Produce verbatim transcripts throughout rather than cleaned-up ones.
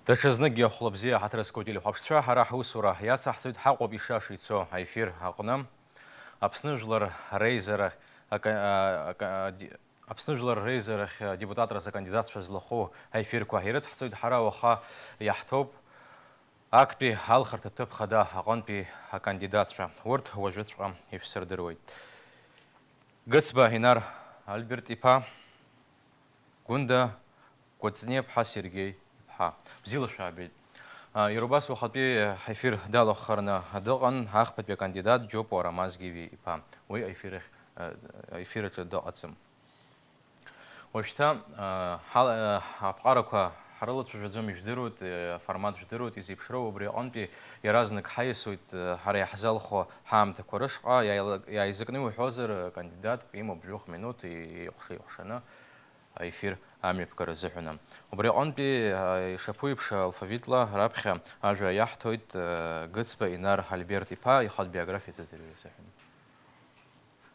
Даҽазныкгьы хәлыбзиа ҳаҭыр зқәу телехәаԥшцәа, ҳара ҳусура иацаҳҵоит, ҳаҟоуп ишиашоу ицо аефир аҟны. Аԥсны Жәлар реизара ака-, а, ака-, а, ди-, Аԥсны Жәлар реизарахь адепутатразы акандидатцәа злахәу аефирқәа ирыцҳҵоит. Ҳара уаха иаҳҭоуп актәи алхырҭа ҭыԥ хада аҟынтәи акандидатцәа. Урҭ уажәыҵәҟьа ишәсырдыруеит. Гыцба Инар Альберт-иԥа, Гәында Кәыҵниаԥҳа Сергеи-иԥҳа. Бзиала шәаабеит. А, иара убас уахатәи ҳефир далаххараны дыҟан ахԥатәи акандидат Џьопуа Рамаз Гиви-иԥа. Уи аефир ахь, а, аефир аҿы дыҟаӡам. Уажәшьҭа, а, ҳа-, а, аԥҟарақәа ҳрылацәажәаӡом, ижәдыруеит, а, аформат жәдыруеит, изеиԥшроу убри аҟынтәи иаразнак ҳаиасуеит, а, ҳара иаҳзалхо ҳаамҭақәа рышҟа иааила-, иааизакны иуҳәозар, а, кандидатк имоуп жәохә минуҭ и-, еиҟәша-еиҟәшаны аефир амҩаԥгара азыҳәаны. Убри аҟынтәи, а, ишаԥу еиԥш, алфавитла раԥхьа ажәа иаҳҭоит, а, Гыцба Инар Альберт-иԥа ихатә биографиа зыӡырҩра азыҳәан.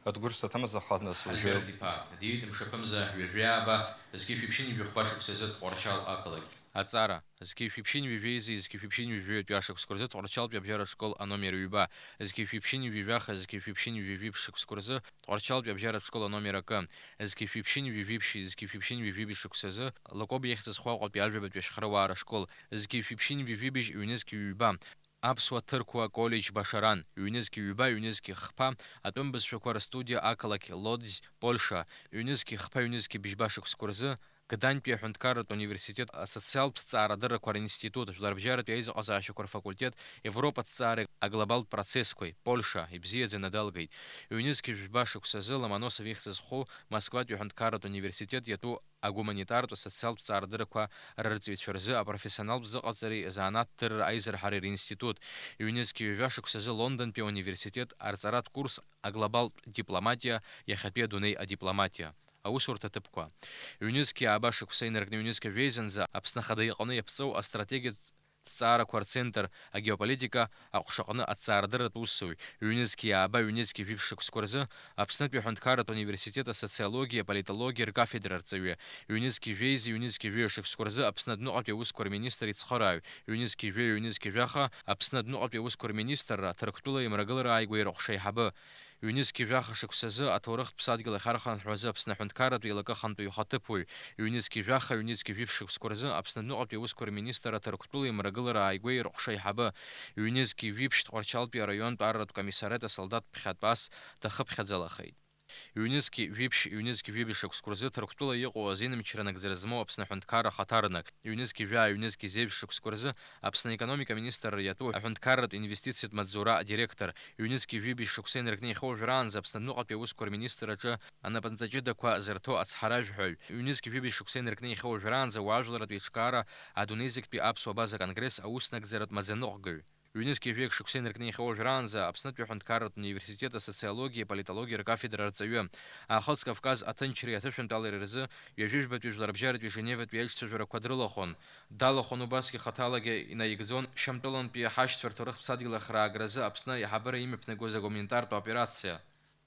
Адгәыр саҭамыз ахатә нас уажәы. Альберт-иԥа диит мшаԥымза ҩажәи ааба, зқьи жәшәи ԥшьынҩажәи хәба шықәсазы Тҟәарчал ақалақь. Аҵара. Зқьи жәшәи ԥшьынҩажәи жәеиза зқьи жәшәи ԥшьынҩажәи жәаҩатәи ашықәсқәа рзы Тҟәарчалтәи абжьаратә школ аномер ҩба, зқьи жәшәи ԥшьынҩажәи жәаха, зқьи жәшәи ԥшьынҩажәи жәиԥшь шықәсқәа рзы Тҟәарчалтәи абжьаратә школ аномер акы, зқьи жәшәи ԥшьынҩажәи жәиԥшь, зқьи жәшәи ԥшьынҩажәи жәибжь шықәсазы Лакоба ихьӡ зху Аҟәатәи ажәабатәи ашьхаруаа рышкол, зқьи жәшәи ԥшьынҩажәи жәибжь, ҩнызқьи ҩба, Аԥсуа-ҭырқәуа коллеџь Башаран, ҩнызқьи ҩба, ҩнызқьи хԥа, атәым бызшәақәа рыстудиа ақалақь Лодзь, Польша, ҩнызқьи хԥа, ҩнызқьи бжьба шықәсқәа рзы, Гданьтәи аҳәынҭқарратә университет асоциалтә ҭҵаарадыррақәа ринститут, жәларбжьаратәи аизыҟазаашьақәа рфакультет, Европа аҭҵаареи аглобалтә процессқәеи, Польша, ибзиаӡаны далгеит. Ҩнызқьи жәба шықәсазы Ломоносов ихьӡ зху Москватәи аҳәынҭқарратә университет иатәу агуманитартә асоциалтә ҭҵаарадыррақәа рырҵаҩцәа рзы апрофессионалтә зыҟаҵареи азанааҭ дырра аизырҳареи ринститут, ҩнызқьи ҩажәа шықәсазы Лондонтәи ауниверситет арҵаратә курс аглобалтә дипломатиа, иахьатәи адунеи адипломатиа. Аусурҭа ҭыԥқәа. Ҩнызқьи ааба шықәса инаркны ҩнызқьи жәеизанӡа Аԥсны Ахада иҟны иаԥҵоу астратегиатә ҭҵаарақәа рцентр агеополитика аҟәшаҟны аҭҵаарадырратә усзуҩ, ҩнызқьи ааба, ҩнызқьи жәиԥшь шықәсқәа рзы Аԥснытәи аҳәынҭқарратә университет асоциологиа, аполитологиа ркафедра арҵаҩы, ҩнызқьи жәеиза, ҩнызқьи жәаҩа шықәсқәа рзы Аԥсны адәныҟатәи аусқәа рминистр ицхырааҩ, ҩнызқьи жәаҩа, ҩнызқьи жәаха Аԥсны адәныҟатәи аусқәа рминистрра Ҭырқәтәылеи Мрагыларааи агәеирыҟәша аиҳабы, Ҩнызқьи жәаха шықәсазы аҭоурыхтә ԥсадгьыл ахьархынҳәуазы Аԥсны аҳәынҭқарратә еилакы ахантәаҩы ихаҭыԥуаҩ, ҩнызқьи жәаха, ҩнызқьи жәиԥшь шықәсқәа рзы Аԥсны адәныҟатәи аусқәа рминистр аҭырқәтәылеи Мрагыларааи агәеирыҟәша аиҳабы, ҩнызқьи жәиԥшь Тҟәарчалтәи араионтә арратә комиссариат асолдаҭ ԥхьатә ас дахыԥхьаӡалахеит. Ҩнызқьи жәиԥшь, ҩнызқьи жәибжь шықәсқәа рзы Ҭырқәтәыла иҟоу азинмчра нагӡара змоу Аԥсны аҳәынҭқарра ахаҭарнак, ҩнызқьи жәаа, ҩнызқьи зеижә шықәсқәа рзы Аԥсны аекономика аминистрра иатәу аҳәынҭқарратә инвестициатә маҵзура адиректор, ҩнызқьи жәибжь шықәса инаркны иахьоу жәраанӡа Аԥсны адәныҟатәи аусқәа рминистрраҿы анапынҵаҷыдақәа зырҭо ацҳаражәҳәаҩ, ҩнызқьи жәибжь шықәса инаркны иахьоу жәраанӡа ауаажәларратә еиҿкаара адунеизактәи аԥсуа база конгресс ауснагӡаратә маӡаныҟәгаҩ, ҩнызқьи жәеиза шықәса инаркны иахьоу жәраанӡа Аԥснытәи аҳәынҭқарратә университет асоциологиеи аполитологиеи ркафедра арҵаҩы, Аахыҵ Кавказ аҭынчреи аҭышәынтәалареи рзы ҩажәи жәбатәи жәларбжьаратәи Женеватәи аиҿцәажәарақәа дрылахәын. Далахәын убасгьы хаҭалагьы инаигӡон Шьамтәылантәи ҳашьцәа рҭоурыхтә ԥсадгьыл ахраагразы Аԥсны аиҳабыра имҩаԥнагоз агуманитартә операциа.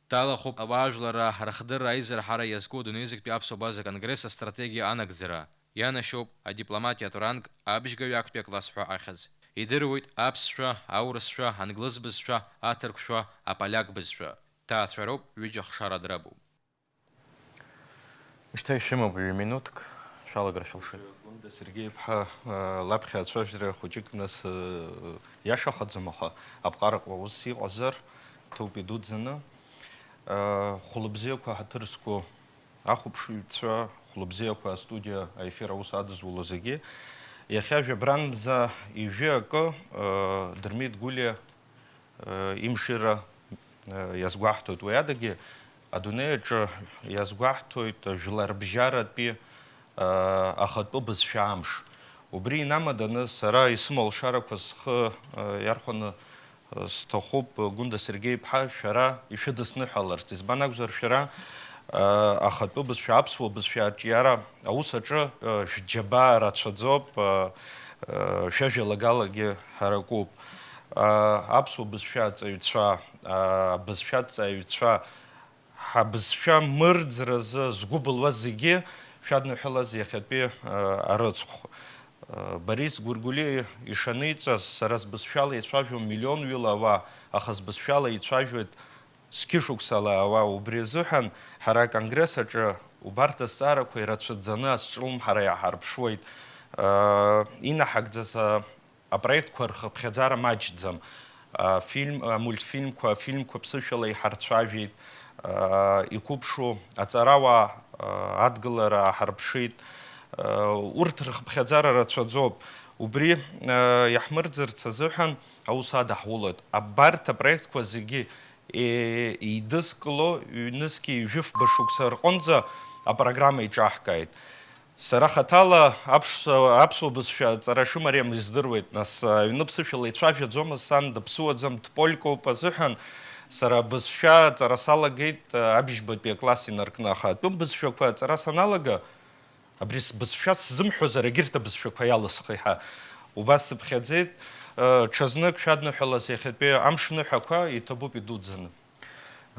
Далахәуп ауаажәларра рыхдырра аизырҳара иазку адунеизактәи аԥсуа база конгресс астратегиа анагӡара. Ианашьоуп адипломатиатә ранг абжьгаҩ актәи акласс ҳәа ахьӡ. Идыруеит аԥсшәа, аурысшәа, англыз бызшәа, аҭырқәшәа, аполиак бызшәа. Ҭаацәароуп, ҩыџьа хшара драбуп. Шьҭа ишәымоуп ҩ-минуҭк, шәалагар шәылшоит. Гәында Сергеи-иԥҳа, лаԥхьа ацәажәара хәыҷык нас, иашахаӡам, аха аԥҟараҟны ус иҟазар, ҭоуп идуӡӡаны. Хәылбзиақәа ҳаҭыр зқәу ахәаԥшыҩцәа, хәылбзиақәа астудиа аефир аус адызуло зегьы. Иахьа жәабранӡа ижәы акы, Дырмит Гәлиа имшира иазгәаҳҭоит. Уи адагьы адунеи аҿы иазгәаҳҭоит жәларбжьаратәи ахатәы бызшәа амш. Убри инамаданы сара исымоу алшарақәа схы иархәаны сҭахуп, Гәында Сергеи-иԥҳа, шәара ишәыдысныҳәаларц. Избан акәзар, шәара ахатәы бызшәа, аԥсуа бызшәа аҿиара аус аҿы шәџьабаа рацәаӡоуп, шәажәалагалагьы ҳаракуп. Аԥсуа бызшәа аҵаҩцәа, абызшәа аҵаҩцәа, ҳабызшәа мырӡразы згәы былуаз зегьы шәадныҳәалаз иахьатәи арыцхә. Борис Гәыргәлиа ишаниҵаз, сара сбызшәала ицәажәон миллионҩыла ауаа, аха сбызшәала ицәажәоит зқьышықәсала ауаа. Убри азыҳәан ҳара аконгресс аҿы убарҭ азҵаарақәа ирацәаӡаны азҿлымҳара иаҳарԥшуеит. Инаҳагӡаз апроектқәа рхыԥхьаӡара маҷӡам. Афильм, амультфильмқәа, афильмқәа ԥсышәала иҳарцәажәеит, иқәыԥшу аҵарауаа адгылара ааҳарԥшит. Урҭ рхыԥхьаӡара рацәаӡоуп. Убри иаҳмырӡырц азыҳәан аус адаҳулоит. Абарҭ апроектқәа зегьы еидызкыло ҩнызқьи жәыфба шықәса рҟынӡа апрограмма иҿаҳкааит. Сара хаҭала аԥш-, аԥсуа бызшәа аҵара шымариам издыруеит, нас, аҩны ԥсышәала ицәажәаӡомызт сан, дыԥсуаӡам, дполькоуп азыҳәан, сара абызшәа аҵара салагеит, абжьбатәи акласс инаркны, аха атәым бызшәақәа аҵара саналага, абри сбызшәа сзымҳәозар, егьырҭ абызшәақәа иалысхи ҳәа убас сыԥхьаӡеит. Ҽазнык шәадныҳәалаз иахьатәи амш ныҳәақәа иҭабуп идуӡӡаны.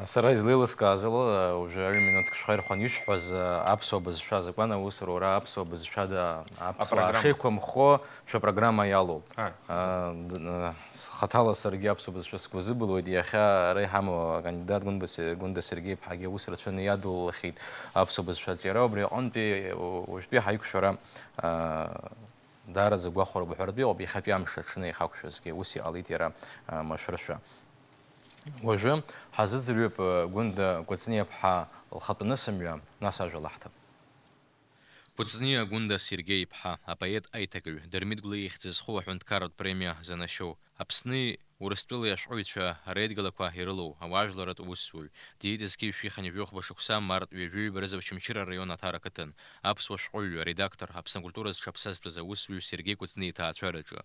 Сара излеилыскааз ала, уажәы аҩ минуҭк шәхаирхәан ишәҳәаз, аԥсуа бызшәа азакәан аусура уара аԥсуа бызшәада аԥсуаа Апрограмма. Шеиқәымхо шәапрограмма иалоуп. Ааи. А, д-, а, с-, хаҭала саргьы аԥсуа бызшәа сгәы азыбылуеит, иахьа ара иҳамоу акандидат Гәында Се-, Гәында Сергеи-иԥҳагьы аус рацәаны иадулахьеит аԥсуа бызшәа аҿиара, убри аҟынтәи у-, уажәтәи ҳаиқәшәара, а, даараӡа гәахәароуп уҳәартә иҟоуп, иахьатәи амш аҽны иахақәшәазгьы ус иҟалеит иара, а, машәыршәа. Уажәы ҳазыӡырҩып, э, Гәында Кәыҵниаԥҳа лхатәы нысымҩа, нас ажәа лаҳҭап. Кәыҵниа Гәында Сергеи-иԥҳа, апоет аиҭагаҩ, Дырмит Гәлиа ихьӡ зху аҳәынҭқарратә премиа занашьоу, Аԥсни Урыстәылеи ашәҟәыҩҩцәа реидгылақәа ирылоу ауаажәларратә усзуҩ, диит зқьи жәшәи хынҩажәи хәба шықәса март ҩажәи ҩба рзы Очамчыра араион Аҭара ақыҭан. Аԥсуа шәҟәыҩҩы, аредактор, Аԥсны акультура зҽаԥсазтәыз аусзуҩ Сергеи Кәыҵниа иҭаацәараҿы.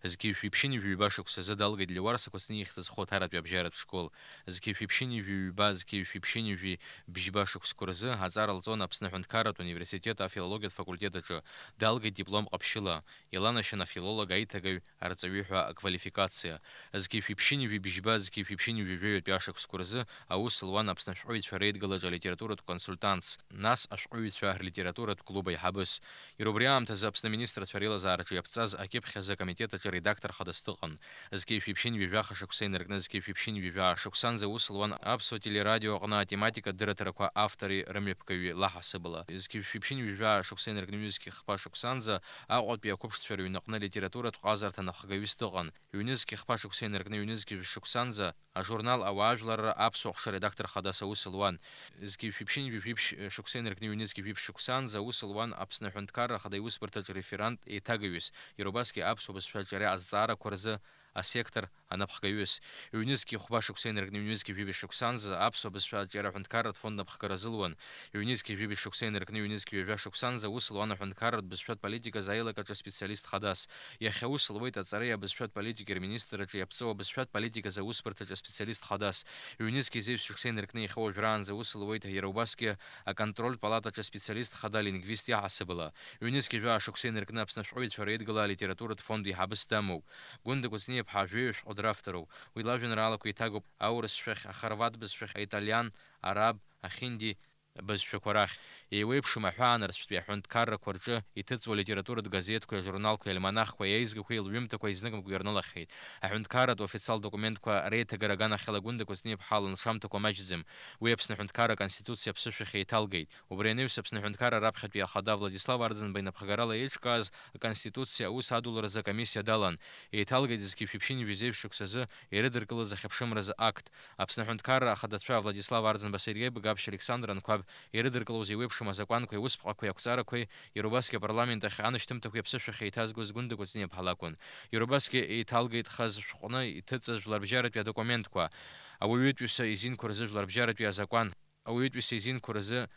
Зқьи жәшәи ԥшьынҩажәи ҩба шықәсазы далгеит Леуарса Кәыҵниа ихьӡ зху аҭаратәи абжьаратә школ. Зқьи жәшәи ԥшьынҩажәи ҩба, зқьи жәшәи ԥшьынҩажәи бжьба шықәсқәа рзы аҵара лҵон Аԥсны аҳәынҭқарратә университет афилологиатә факультет аҿы. Далгеит диплом ҟаԥшьыла, иланашьан афилолог аиҭагаҩ арҵаҩы ҳәа аквалификациа. Зқьи жәшәи ԥшьынҩажәи бжьба, зқьи жәшәи ԥшьынҩажәи жәаҩатәи ашықәсқәа рзы аус луан Аԥсны ашәҟәыҩҩцәа реидгылаҿы алитературатә консультантс, нас ашәҟәыҩҩцәа рлитературатә клуб аиҳабыс. Иара убри аамҭазы Аԥсны аминистрцәа реилазаараҿы иаԥҵаз акьыԥхь азы акомитет аҿы редактор хадас дыҟан. Зқьи жәшәи ԥшьынҩажәи жәаха шықәса инаркны зқьи жәшәи ԥшьынҩажәи жәаа шықәсанӡа аус луан Аԥсуа телерадио аҟны атематикатә дырраҭарақәа автори рымҩаԥгаҩи лаҳасабала. Зқьи жәшәи ԥшьынҩажәи жәаа шықәса инаркны ҩнызқьи хԥа шықәсанӡа Аҟәатәи ақәыԥшцәа рыҩныҟны алитературатә ҟазарҭа анапхгаҩыс дыҟан. Ҩнызқьи хԥа шықәса инаркны ҩнызқьи жәа шықәсанӡа ажурнал Ауаажәларра аԥсуа ҟәша редактор хадас аус луан. Зқьи жәшәи ԥшьынҩажәи жәиԥшь шықәса инаркны ҩнызқьи жәиԥшь шықәсанӡа аус луан Аԥсны аҳәынҭқарра Ахада иусбарҭаҿы реферант еиҭагаҩыс, иара убасгьы аԥсуа бызшәа аҿиара азҵаарақәа рзы асектор анапхгаҩыс. Ҩнызқьи хәба шықәса инаркны ҩнызқьи жәибжь шықәсанӡа аԥсуа бызшәа аҿиара аҳәынҭқарратә фонд напхгара азылуан. Ҩнызқьи жәибжь шықәса инаркны ҩнызқьи ҩажәа шықәсанӡа аус луан аҳәынҭқарратә бызшәатә политиказы аилак аҿы аспециалист хадас. Иахьа аус луеит аҵареи абызшәатә политики рминистрраҿы иаԥҵоу абызшәатә политиказы аусбарҭаҿы аспециалист хадас. Ҩнызқьи зеижә шықәса инаркны иахьа уажәраанӡа аус луеит иара убасгьы аконтрольтә палатаҿы аспециалист хада лингвист иаҳасабала. Ҩнызқьи жәаа шықәса инаркны Аԥсны ашәҟәыҩҩцәа реидгыла алитературатә фонд еиҳабыс дамоуп. Гәында Кәыҵниаԥҳа жәаҩа шәҟәы дравторуп. Уи лажәеинраалақәа иҭагоуп аурыс шәахь, ахарват бызшәахь, аиталиан, араб, ахинди бызшәақәа рахь. Еиуеиԥшым аҳәаанырцәтәи аҳәынҭқаррақәа рҿы иҭыҵуа алитературатә газеҭқәеи ажурналқәеи альманахқәеи аизгақәеи лҩымҭақәа изныкымкәа ирнылахьеит. Аҳәынҭқарратә официалтә документқәа реиҭагара аганахьала Гәында Кәыҵниаԥҳа лылшамҭақәа маҷӡам. Уи Аԥсны аҳәынҭқарра Аконституциа аԥсышәахь еиҭалгеит. Убри анаҩс Аԥсны аҳәынҭқарра раԥхьатәи ахада Владислав Арӡынба инапхгарала еиҿкааз Аконституциа аус адуларазы акомиссиа далан. Еиҭалгеит зқьи жәшәи ԥшьынҩажәи зеижә шықәсазы ирыдыркылаз ахьыԥшымразы акт. Аԥсны аҳәынҭқарра ахадацәа Владислав Арӡынба, Сергеи Бгабшь, Александр Анқәаб ирыдыркылоз еиуеиԥшым азакәанқәеи аусԥҟақәеи ақәҵарақәеи, иара убасгьы апарламент ахь анашьҭымҭақәеи аԥсышәахь еиҭазгоз Гәында Кәыҵниаԥҳа лакәын. Иара убасгьы еиҭалгеит хаз шәҟәны иҭыҵыз жәларбжьаратәи адокументқәа, ауаҩытәыҩса изинқәа рзы жәларбжьаратәи азакәан, ауаҩытәыҩса изинқәа рзы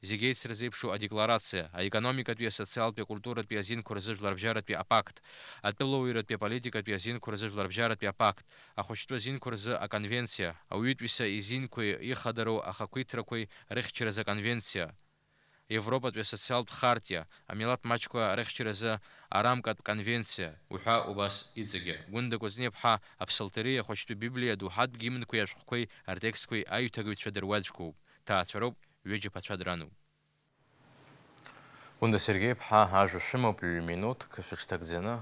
зегь еицырзеиԥшу адекларациа, аекономикатәи, асоциалтәи, акультуратәи азинқәа рзы жәларбжьаратәи апакт, атәылауаҩратәи аполитикатәи азинқәа рзы жәларбжьаратәи апакт, ахәыҷтәы азинқәа рзы аконвенциа, ауаҩытәыҩса изинқәеи ихадароу ахақәиҭрақәеи рыхьчаразы аконвенциа, Европатәи асоциалтә хартиа, амилаҭ маҷқәа рыхьчаразы арамкатә конвенциа уҳәа убас иҵегьы. Гәында Кәыҵниаԥҳа аԥсалҭери ахәыҷтәы Библиа доуҳатә гимнқәеи ашәҟәқәеи ртекстқәеи аҩҭагаҩцәа дыруаӡәкуп, ҭаацәароуп, ҩыџьа ԥацәа дрануп. Гәында Сергеи-ԥҳа, ажәа шәымоуп, ҩ-минуҭк шәыҽҭагӡаны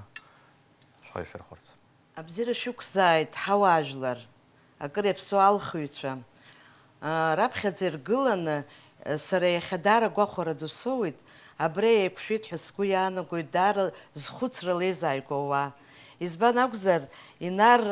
шәхы ишәырхәарц. Абзиара шәықәзааит, ҳауаажәлар, акыр иаԥсоу алхыҩцәа. Раԥхьаӡа иргыланы, сара иахьа даара агәахәара ду соуит, абра еиқәшәеит ҳәа сгәы иаанагоит, даара зхәыцра леизааигәоу ауаа. Избан акәзар, Инар,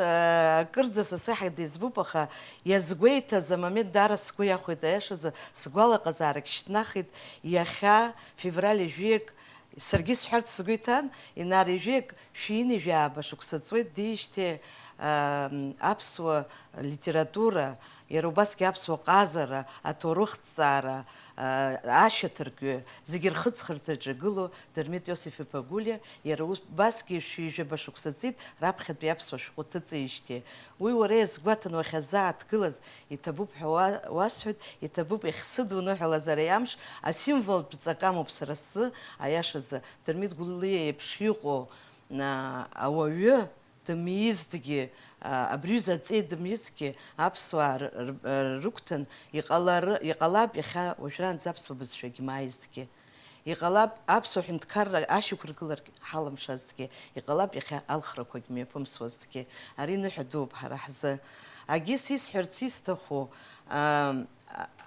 акырӡа са сахьак дизбуп, аха иазгәеиҭаз амомент даара сгәы иахәеит, аиашазы сгәалаҟазаарагь шьҭнахит, иахьа, февраль ҩажәиак, саргьы сҳәарц сгәы иҭан, Инар ҩажәиак шәи ҩынҩажәи ааба шықәса ҵуеит диижьҭеи, ам, аԥсуа литература, иара убасгьы аԥсуа ҟазара, аҭоурыхҭҵаара, а, ашьаҭаркҩы, зегьы рхыҵхырҭаҿы игылоу Дырмит Иосиф-иԥа Гәлиа, иара убасгьы шәи жәаба шықәса ҵит раԥхьатәи аԥсуа шәҟәы ҭыҵижьҭеи. Уи уара иазгәаҭан уахьазааҭгылаз, иҭабуп ҳәа уа-, уасҳәоит, иҭабуп, иахьсыдуныҳәалаз ари амш асимволтә ҵак амоуп сара сзы, аиашазы, Дырмит Гәлиа еиԥш иҟоу, а, ауаҩы дымизҭгьы, а, абри ҩыза аҵеи дымизҭгьы, аԥсуаа р-, р-, р-, рыгәҭан иҟалар-, иҟалап иахьа уажәраанӡа аԥсуа бызшәагь мааизҭгьы. Иҟалап, аԥсуа ҳәынҭқарра ашьақәыргыларгь ҳалымшазҭгьы, иҟалап, иахьа алхрақәагь мҩаԥымсуазҭгьы, ари ныҳәа дууп ҳара ҳзы. Агьыс исҳәарц исҭаху, а,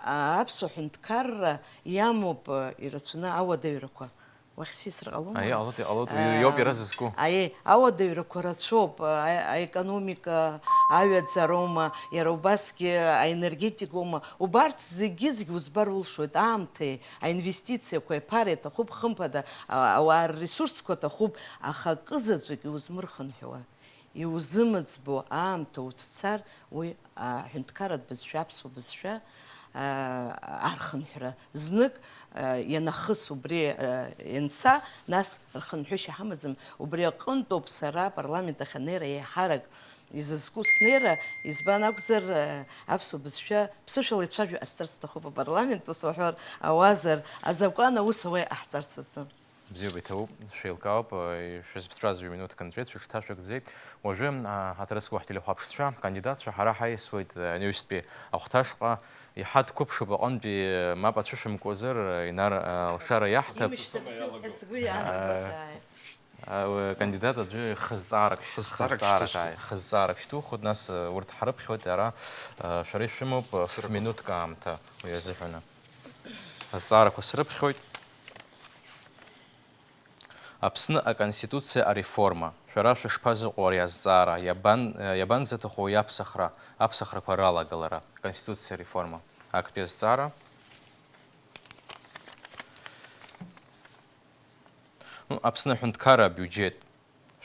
а, аԥсуа ҳәынҭқарра иамоуп, а, ирацәаны ауадаҩрақәа. Уахь сисыр ҟалома? Аиеи, ҟалоит, иҟалоит, уи иоуп иара зызку. Аиеи, ауадаҩрақәа рацәоуп, а, аекономика, аҩаӡароума, иара убасгьы аенергетикоума, убарҭ зегьы-зегь узбар улшоит, аамҭеи, аинвестициақәеи аԥара иаҭахуп, хымԥада, а, ауаа рресурсқәа аҭахуп, аха акы заҵәык иузмырхынҳәуа, иузымыӡбо аамҭа уцәцар, уи, а, аҳәынҭқарратә бызшәа, аԥсуа бызшәа, а, архынҳәра знык, а, ианахыс убри, а, ианца, нас рхынҳәышьа ҳамаӡам. Убри аҟынтәоуп сара апарламент ахь анеира еиҳарак изызку снеира, избан акәзар, а, аԥсуа бызшәа ԥсышәала ицәажәо ҟасҵарц сҭахуп апарламент, ус уҳәар ауазар, азакәан аус ауа иҟаҳҵарц азы. Бзиоуп, иҭабуп, шәеилкаауп, шәызԥҵәаз ҩ-минуҭк нҵәеит, шәыҽҭашәыгӡеит. Уажәы, а, ҳаҭыр зқәу ҳтелехәаԥшцәа, акандидатцәа ҳара ҳаиасуеит, а, анаҩстәи ахәҭаҟны, иҳадқәыԥшып аҟынтәи, а, мап ацәышәымкуазар, а, Инар, а, лшара иаҳҭап. Имышьҭабзиоуп ҳәа сгәы иаанагоит, ааи. А, уи акандидат аӡәы хызҵаарак, хызҵаарак, хызҵаарак, ааи, хызҵаарак шьҭухуеит, нас, а, урҭ ҳрыԥхьоит, ара, а, шәара ишәымоуп, а, ф-минуҭк аамҭа уи азыҳәаны. Азҵаарақәа срыԥхьоит. Аԥсны аконституциа ареформа. Шәара шәышԥазыҟоу ари азҵаара? Иабан-, иабанӡаҭаху уи аԥсахра, аԥсахрақәа ралагалара? Аконституциа ареформа. Актәи азҵаара. Ну, Аԥсны аҳәынҭқарра абиуџьет.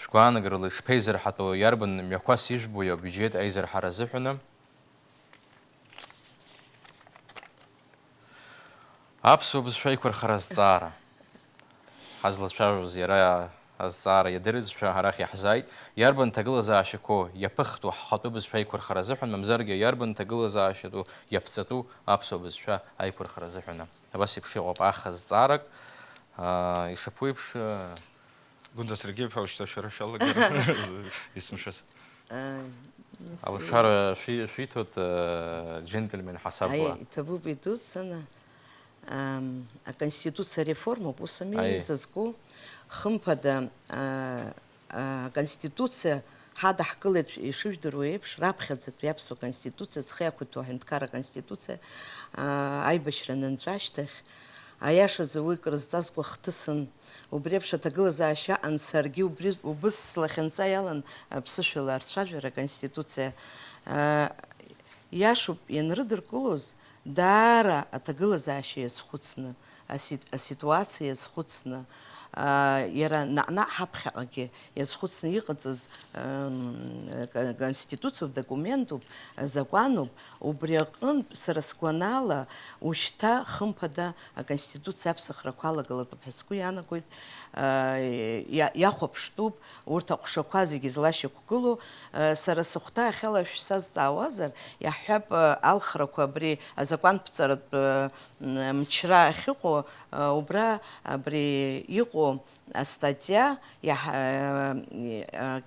Шәгәаанагарала ишԥеизырҳатәу, иарбан мҩақәас ижәбо абиуџьет аизырҳара азыҳәаны? Аԥсуа бызшәа аиқәырхара азҵаара. Ҳазлацәажәоз иара азҵаара иадырызшәа арахь иаҳзааит. Иарбан ҭагылазаашьақәоу иаԥыхтәу ҳхатәы бызшәа аиқәырхара азыҳәан, мамзаргьы иарбан ҭагылазаашьатәу иаԥҵатәу аԥсуа бызшәа аиқәырхара азыҳәаны? Абас еиԥш иҟоуп ахызҵаарак, аа, ишаԥу еиԥш, аа, Гәында Сергеи-иԥа, уажәшьҭа шәара шәалагара, есымшаз. Э, нас Алшара шәи-, шәиҭоит, э, џьентльмен ҳасабла. Аи, иҭабуп идуцаны. Ам, аконституциа реформоуп, ус ами Аи. Зызку. Хымԥада, а, а, аконституциа ҳадаҳкылеит, ишыжәдыруа еиԥш, раԥхьаӡатәи аԥсуа конституциа, зхы иақәиҭу аҳәынҭқарра аконституциа, а, аибашьра анынҵәа ашьҭахь, аиашазы уи крызҵазкуа хҭысын, убри еиԥш аҭагылазаашьа аҟан саргьы убри, убыс слахьынҵа иалан аԥсышәала арцәажәара аконституциа. А, иашоуп, ианрыдыркылоз, даара аҭагылазаашьа иазхәыцны, аси-, аситуациа иазхәыцны, аа, иара наҟ-наҟ ҳаԥхьаҟагьы иазхәыцны иҟаҵаз, м, ка-, конституциоуп, документуп, закәануп, убри аҟынтә, сара сгәанала, ушьҭа, хымԥада, аконституциа аԥсахрақәа алагалатәуп ҳәа сгәы иаанагоит, иа-, иахәаԥштәуп урҭ аҟәшақәа зегьы злашьақәгылоу. Сара сыхәҭаахьала шәсазҵаауазар, иаҳҳәап, алхрақәа абри азакәанԥҵаратә мчра ахьыҟоу, убра абри иҟоу астатиа иаҳ-,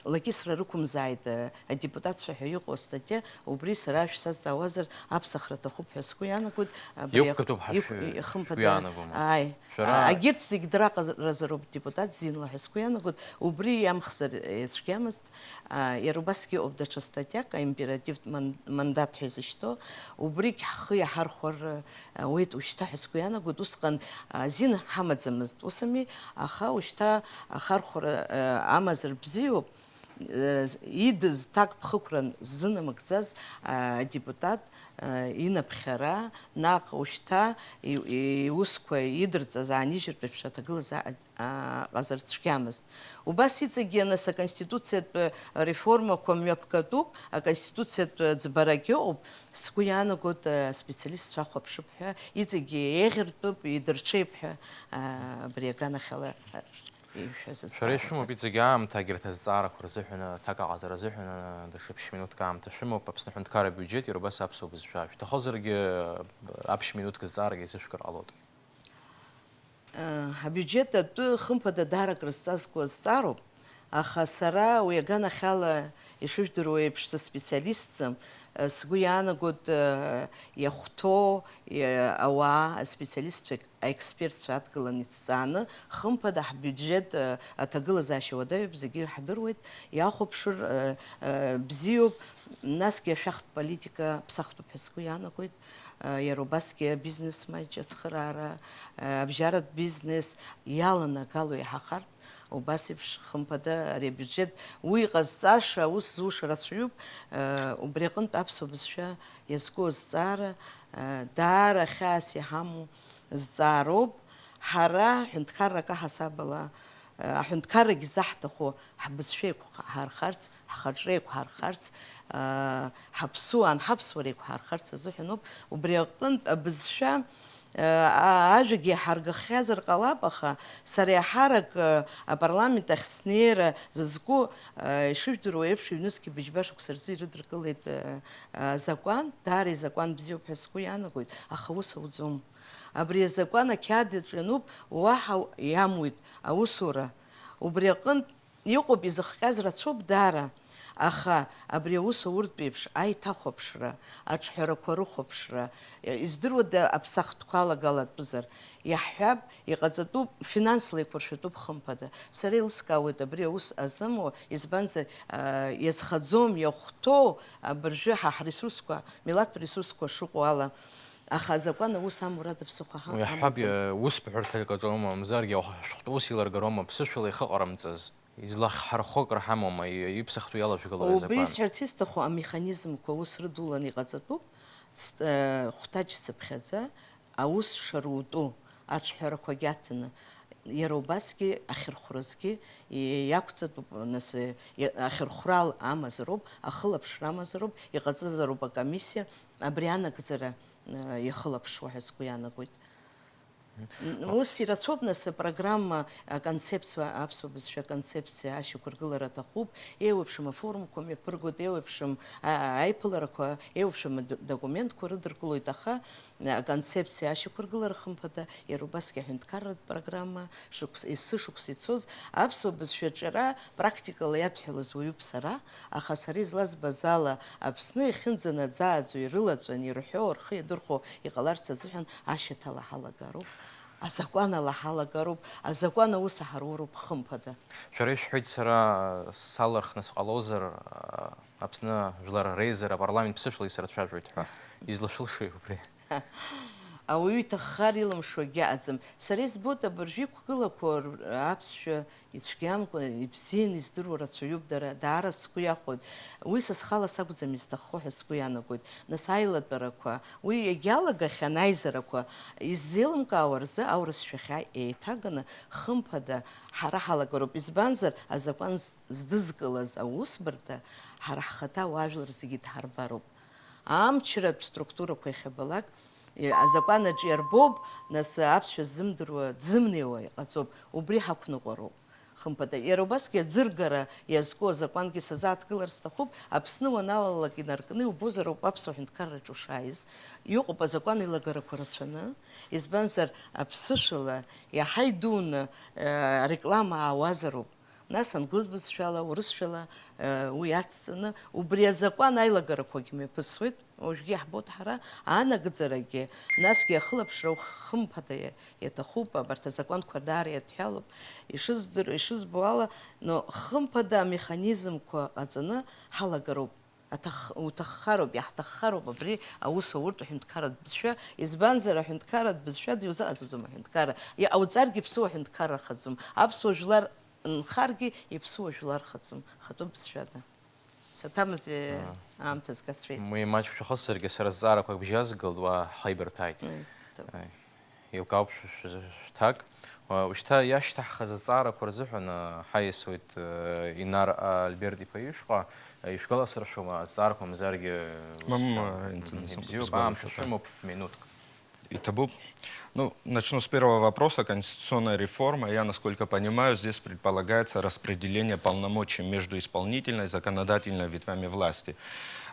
лакьысра рықәымзааит адепутатцәа ҳәа иҟоу астатиа, убри сара шәсазҵаауазар аԥсахра аҭахуп ҳәа сгәы иаанагоит. Абри Иқәгатәуп ҳәа иқә-, шәы-, шәгәы хымԥада, иаанагома? Ааи. Шәара А-, агьырҭ зегь драҟаразароуп депутат зинла ҳәа сгәы иаанагоит, убри иамхзар, э, цәгьамызт. А, иара убасгьы ыҟоуп даҽа статиак, аимперативтә ман-, мандат ҳәа изышьҭоу, убригь ҳхы иаҳархәар, э, ауеит ушьҭа ҳәа сгәы иаанагоит, усҟан, а, зин ҳамаӡамызт, усами, аха ушьҭа ахархәара, э, амазар бзиоуп. Э, идыз ҭакԥхықәран ззынамыгӡаз, а, адепутат, а, инаԥхьара, наҟ ушьҭа и-, иусқәа идырҵаз аанижьыртә еиԥш аҭагылазаа-, а, ҟазар цәгьамызт. Убас иҵегьы, нас, аконституциатә реформақәа мҩаԥгатәуп, аконституциатә ӡбарагьы ыҟоуп. Сгәы иаанагоит, а, аспециалистцәа ахәаԥшып ҳәа, иҵегьы еиӷьыртәуп, идырҽеип ҳәа, а, абри аганахьала, а, Ишәа Шәара зҵаарада? Ишәымоуп иҵегь аамҭа егьырҭ азҵаарақәа рзыҳәан, аҭак аҟаҵара азыҳәан, даҽа ԥшь минуҭк аамҭа шәымоуп, Аԥсны аҳәынҭқарра абиуџьет, иара убас аԥсуа бызшәа. Шәҭахозаргьы, аԥшь минуҭк зҵаарагьы еизышәкыр ҟалоит. Э, абиуџьет атәы, хымԥада, даара акрызҵазкуа зҵаароуп, аха сара уи аганахьала, ишыжәдыруа еиԥш, сыспециалистӡам, э, сгәы иаанагоит, э, иахәҭоу, э, ауаа, аспециалистцәа аекспертцәа адгыланы ицҵааны, хымԥада, ҳбиуџьет, э, аҭагылазаашьа уадаҩуп, зегьы иҳдыруеит, иахәаԥшыр, э, э, бзиоуп, насгьы ашәахтә политика ԥсахтәуп ҳәа сгәы иаанагоит, э, иара убасгьы абизнес маҷ ацхыраара, э, абжьаратә бизнес иаланагало иаҳахартә, убас еиԥш, хымԥада, ари абиуџьет уи иҟазҵаша, аус зуша рацәаҩуп, э, убри аҟынтә аԥсуа бызшәа иазку азҵаара, э, даара хьаас иҳамоу зҵаароуп. Ҳара ҳәынҭқаррак аҳасабала, э, аҳәынҭқаррагьы заҳҭаху ҳбызшәа еиқәҳархарц, ҳхаҿра еиқәҳархарц, э, ҳаԥсуа, анҳаԥсуара еиқәҳархарц азыҳәаноуп. Убри аҟынтә абызшәа, э, а-, ажәагьы иҳаргахьазар ҟалап, аха сара еиҳарак, э, апарламент ахь снеира зызку, э, ишыжәдыруа еиԥш, ҩнызқьи быжьба шықәса рзы ирыдыркылеит, э, э, азакәан, даара изакәан бзиоуп ҳәа сгәы иаанагоит, аха ус ауӡом. Абри азакәан ақьаад иаҿы иануп, уаҳа иамуит аусура. Убри аҟынтә иҟоуп, изыхҟьаз рацәоуп даара, аха абри аус ауртә еиԥш аиҭахәаԥшра, аҿҳәарақәа рыхәаԥшра, издыруада аԥсахтәқәа алагалатәызар, иаҳҳәап, иҟаҵатәуп, финансла еиқәыршәатәуп, хымԥада. Сара еилыскаауеит абри аус азымуа, избанзар, а, иазхаӡом, иахәҭоу абыржәы ҳа ҳресурсқәа, милаҭтә ресурсқәа шыҟоу ала. Аха азакәан аус амурада ԥсыхәа ҳа-, Уи ҳҳәап, амаӡам. Ус бҳәарҭа иҟаҵома, мамзаргьы шәҟәтә ус еилыргарома, ԥсышәала ихаҟарымҵаз? Излахҳархо акыр ҳамоума, и-, иԥсахтәу иалашәгылоу Убри азакәан? Исҳәарц исҭаху, амеханизмқәа ус рыдуланы иҟаҵатәуп, ст-, э, хәҭаҷ цыԥхьаӡа аус шарутәу, аҿҳәарақәагь аҭаны, иара убасгьы ахьырхәразгьы и-, иақәҵатәуп, нас, э, и-, ахьырхәрал амазароуп, ахылаԥшра амазароуп, иҟаҵазароуп акомиссиа, абри анагӡара, э, иахылаԥшуа ҳәа сгәы иаанагоит. Ус ирацәоуп, нас, апрограмма, аконцепциа, аԥсуа бызшәа аконцепциа ашьақәыргылара аҭахуп, еиуеиԥшым афорумқәа мҩаԥыргоит, еиуеиԥшым, а, аиԥыларақәа, еиуеиԥшым ад-, документқәа рыдыркылоит, аха, а, аконцепциа ашьақәыргылара, хымԥада, иара убасгьы аҳәынҭқарратә программа шықәс-, есышықәса ицоз аԥсуа бызшәа аҿиара практикала иадҳәалаз уаҩуп сара, аха сара излазбаз ала, Аԥсны иахьынӡанаӡааӡо ирылаҵәан ирҳәо, рхы иадырхәо иҟаларц азыҳәан ашьаҭала ҳалагароуп, азакәанала ҳалагароуп, азакәан аус аҳаруроуп, хымԥада. Шәара ишәҳәеит, сара салархны сҟалозар, Аԥсны Жәлар Реизара апарламент ԥсышәала исырцәажәоит ҳәа. Излашәылшои убри? Ауаҩы иҭаххар илымшо акгьы ыҟаӡам. Сара избоит абыржәы иқәгылақәоу р-, аԥсшәа ицәгьамкәа, ибзианы издыруа рацәаҩуп дара, даара сгәы иахәоит. Уи са схала сакәӡам изҭаххо ҳәа сгәы иаанагоит. Нас аилатәарақәа, уи иагьалагахьан аизарақәа, иззеилымкаауа рзы аурыс шәахьа еиҭаганы, хымԥада, ҳара ҳалагароуп. Избанзар, азакәан з-, здызкылаз аусбарҭа ҳара ҳхаҭа ауаажәлар зегьы дҳарбароуп. Амчратә структурақәа иахьабалак, Азакәан аҿы иарбоуп, нас аԥсшәа ззымдыруа дзымнеиуа иҟаҵоуп, убри ҳақәныҟәароуп. Хымԥада, иара убасгьы аӡыргара иазку азакәангьы сазааҭгылар сҭахуп, Аԥсны уаналалак инаркны иубозароуп аԥсуа ҳәынҭқарраҿы ушааиз, иҟоуп азакәан еилагарақәа рацәаны, избанзар, аԥсышәала иаҳа идуны, э, реклама аауазароуп. Нас англыз бызшәала, урысшәала, э, уи ацҵаны, убри азакәан аилагарақәагьы мҩаԥысуеит. Уажәгьы иаҳбоит ҳара, анагӡарагьы, насгьы ахылаԥшра хымԥада иа-, иаҭахуп, абарҭ азакәанқәа даара иадҳәалоуп. Ишыздыр-, ишызбо ала, но хымԥада амеханизмқәа ҟаҵаны ҳалагароуп. Аҭах-, уҭаххароуп, иаҳҭаххароуп абри аус ауртә аҳәынҭқарратә бызшәа, избанзар, аҳәынҭқарратә бызшәа диузыҟаҵаӡом аҳәынҭқарра. Иҟауҵаргьы иԥсуа аҳәынҭқарра ахаӡом. Аԥсуа жәлар нхаргьы иԥсуа жәлар хаӡом, хатәы бызшәада. Саҭамыз, э, Аа. аамҭа згацәеит. Уи маҷк шәахысзаргьы, сара зҵаарақәак бжьазгалт, уа ҳаибарҭәааит. М, ҭаб- Аи. Еилкаауп шә-, шә-, шәҭак. Уа, ушьҭа иашьҭаҳхыз азҵаарақәа рзыҳәан, а, ҳаиасуеит, э, Инар Альберт-иԥа ишҟа. Э, ишәгәаласыршәома, азҵаарақәа мамзаргьы? Мама, ус, интернет мгм, ибзиоуп, сгәалашәоит, аамҭа шәымоуп, ф-минуҭк. Иҭабуп. Ну, начну с первого вопроса. Конституционная реформа, я, насколько понимаю, здесь предполагается распределение полномочий между исполнительной и законодательной ветвями власти.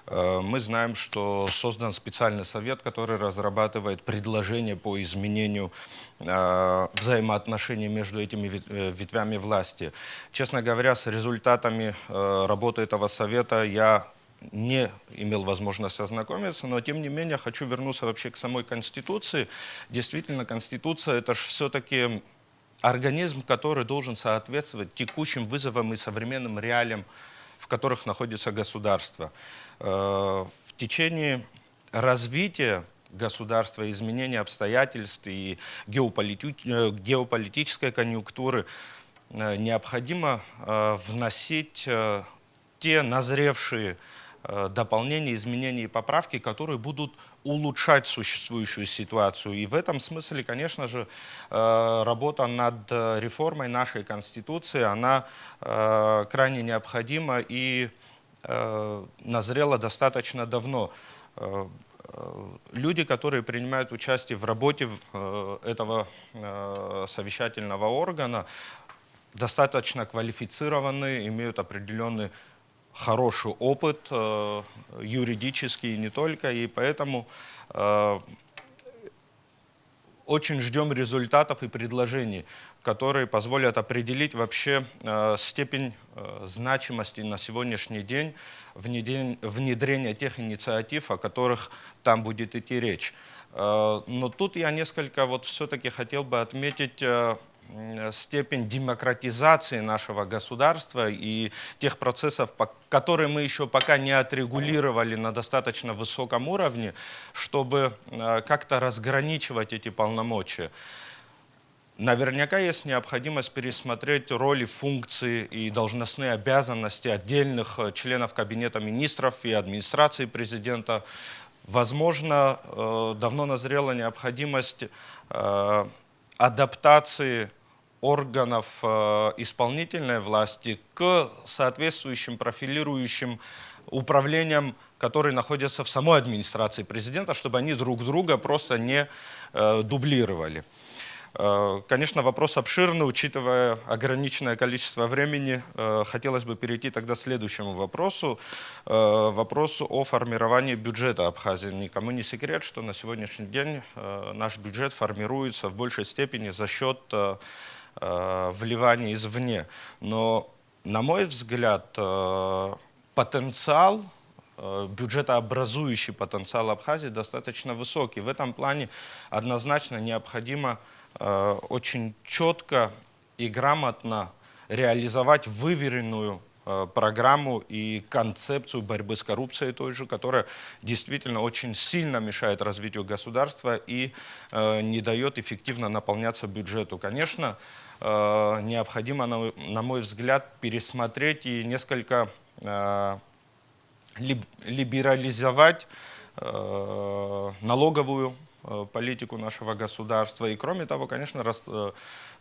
Э, мы знаем, что создан специальный совет, который разрабатывает предложения по изменению, э, взаимоотношений между этими вет-, э, ветвями власти. Честно говоря, с результатами, э, работы этого совета я не имел возможность ознакомиться, но тем не менее хочу вернуться вообще к самой Конституции. Действительно, Конституция — это ж всё-таки организм, который должен соответствовать текущим вызовам и современным реалиям, в которых находится государство. Э, в течение развития государства, изменения обстоятельств и геополитю-, э, геополитической конъюнктуры, э, необходимо, э, вносить, э, те назревшие, э, дополнения, изменения и поправки, которые будут улучшать существующую ситуацию. И в этом смысле, конечно же, э, работа над, э, реформой нашей Конституции, она, э, крайне необходима и, э, назрела достаточно давно. Э, э, люди, которые принимают участие в работе в, э, этого, э, совещательного органа, достаточно квалифицированы, имеют определённый хороший опыт, э, юридический и не только, и поэтому, э, очень ждём результатов и предложений, которые позволят определить вообще, э, степень, э, значимости на сегодняшний день внедрен-, внедрения тех инициатив, о которых там будет идти речь. Э, но тут я несколько вот всё-таки хотел бы отметить, э, м, степень демократизации нашего государства и тех процессов, по-, которые мы ещё пока не отрегулировали на достаточно высоком уровне, чтобы, э, как-то разграничивать эти полномочия. Наверняка есть необходимость пересмотреть роли, функции и должностные обязанности отдельных, э, членов Кабинета министров и администрации президента. Возможно, э, давно назрела необходимость, э, адаптации органов, э, исполнительной власти к соответствующим профилирующим управлениям, которые находятся в самой администрации президента, чтобы они друг друга просто не, э, дублировали. Э, конечно, вопрос обширный, учитывая ограниченное количество времени, э, хотелось бы перейти тогда к следующему вопросу, э, вопросу о формировании бюджета Абхазии. Никому не секрет, что на сегодняшний день, э, наш бюджет формируется в большей степени за счёт, э, э, вливаний извне. Но, на мой взгляд, э, потенциал, э, бюджетообразующий потенциал Абхазии достаточно высокий. В этом плане однозначно необходимо, э, очень чётко и грамотно реализовать выверенную, э, программу и концепцию борьбы с коррупцией той же, которая действительно очень сильно мешает развитию государства и, э, не даёт эффективно наполняться бюджету. Конечно, э, необходимо, на, на мой взгляд, пересмотреть и несколько, э, либ-, либерализовать, э, налоговую э, политику нашего государства и, кроме того, конечно, рас-, э,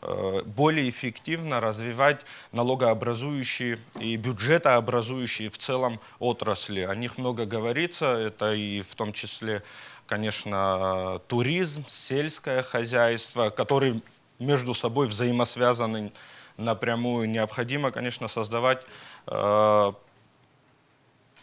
э, более эффективно развивать налогообразующие и бюджетообразующие в целом отрасли. О них много говорится, это и в том числе, конечно, туризм, сельское хозяйство, которые между собой взаимосвязаны напрямую. Необходимо, конечно, создавать, э,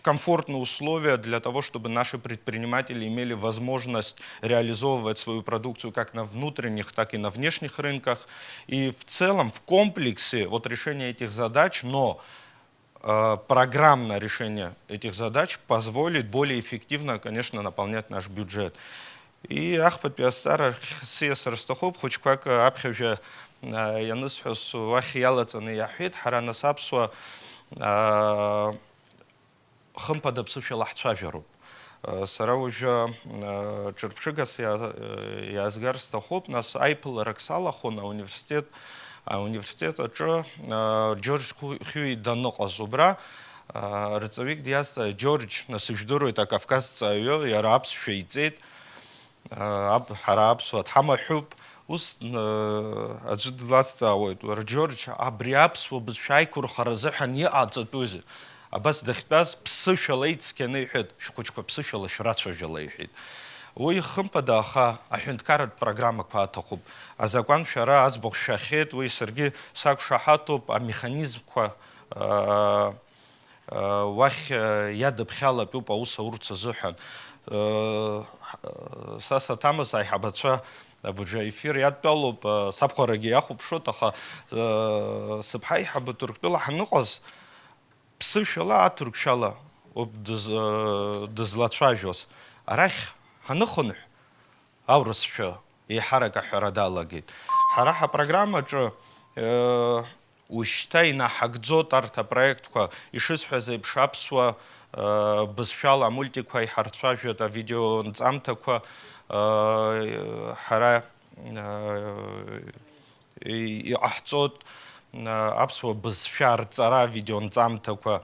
комфортные условия для того, чтобы наши предприниматели имели возможность реализовывать свою продукцию как на внутренних, так и на внешних рынках. И в целом, в комплексе, вот решение этих задач, но, э, программное решение этих задач позволит более эффективно, конечно, наполнять наш бюджет. И ахԥатәи азҵаара сиасыр сҭахуп, хәыҷқәак аԥхьажәа, э, ианысҳәоз уахь иалаҵаны иаҳҳәеит, ҳара нас аԥсуа, э, хымԥада ԥсышәала ҳцәажәароуп. Э, сара уажәы, э, ҿырԥшыгас иа-, э, иаазгар сҭахуп, нас аиԥыларак салахәын ауниверситет, ауниверситет аҿы, э, Џьорџь Хәи-, Хәиуи даныҟаз убра, э, рҵаҩык диазҵааит, Џьорџь, нас ижәдыруеит, акавказҵааҩы, иара аԥсшәа иҵеит. Аб-, ҳара аԥсуаа дҳамаҳәуп. Ус, н-, аӡәы длазҵаауеит, уара, Џьорџь, абри аԥсуа бызшәа аиқәырхара азыҳәан иҟаҵатәузеи? Абас дахьтәаз ԥсышәала ицқьаны иҳәеит, шәхәыҷқәа ԥсышәала шәрацәажәала, иҳәеит. Уи хымԥада, аха аҳәынҭқарратә программақәа аҭахуп. Азакәан шәара аӡбахә шәахьеит, уи саргьы сақәшаҳаҭуп, амеханизмқәа, аа, уахь иадыԥхьалатәуп аус аурц азыҳәан. Са саҭамыз аиҳабацәа абыржәы аефир иадтәалоуп, сабхәарагьы иахәаԥшуеит, аха сыԥҳа аиҳабы Ҭырқәтәыла ҳаныҟаз, ԥсышәала аҭырқәшәала ауп дыз-, дызлацәажәоз. Арахь ҳаныхынҳә, аурысшәа еиҳарак аҳәара далагеит. Ҳара ҳапрограммаҿы, э, ушьҭа инаҳагӡоит арҭ апроектқәа, ишысҳәаз еиԥш, аԥсуа, э, бызшәала амультикқәа иҳарцәажәоит, авидеонҵамҭақәа, э, ҳара, э, и-, иҟаҳҵоит, а, аԥсуа бызшәа рҵара авидеонҵамҭақәа,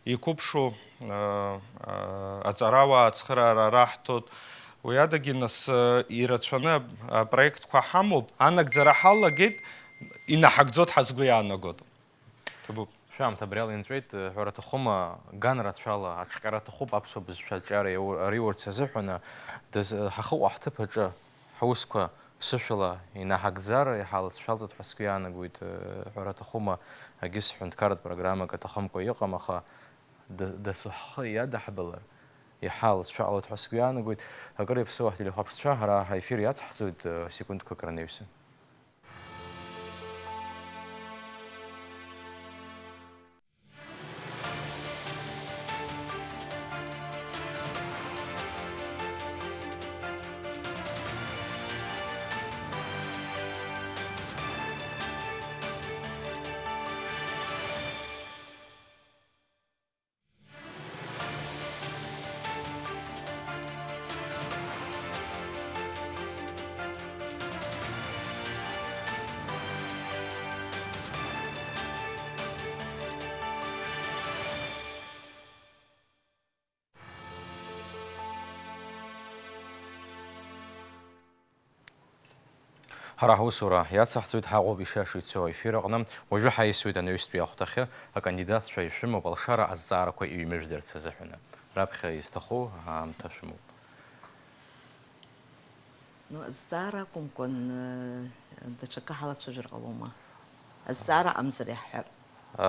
иқәыԥшу, а, а, аҵарауаа ацхыраара раҳҭоит. Уи адагьы нас, а, ирацәаны апроектқәа ҳамоуп, анагӡара ҳалагеит, инаҳагӡоит ҳәа сгәы иаанагоит. Ҭабуп. Шәаамҭа абриала инҵәеит, ҳәара аҭахума, ган рацәала аҿҟьара аҭахуп аԥсуа бызшәа аҿиара иау-, ариурц азыҳәан, даз-, ҳахыҟоу ҳҭыԥ аҿы ҳусқәа ԥсышәала инаҳагӡар, иҳалацәалҵоит ҳәа сгәы иаанагоит, ҳәара аҭахума, егьыс ҳҳәынҭқарратә программак аҭахымкәа иҟам, аха д-, дасу ҳхы иадаҳбалар, иҳалацәалоит ҳәа сгәы иаанагоит. Акыр иаԥсоу ҳтелехәаԥшцәа, ҳара ҳаефир иацҳҵоит, секундқәак ранаҩсан. Ҳара ҳусура иацаҳҵоит, ҳаҟоуп ишиашоу ицо аефир аҟны. Уажәы ҳаисуеит анаҩстәи ахәҭахьы, акандидатцәа ишәымоуп алшара азҵаарақәа иҩмыжәдарц азыҳәаны. Раԥхьа изҭаху аамҭа шәымоуп. Ну, азҵаара акәымкәан, э, даҽакы ҳалацәажәар ҟалома? Азҵаара амзар иаҳҳәап. Э,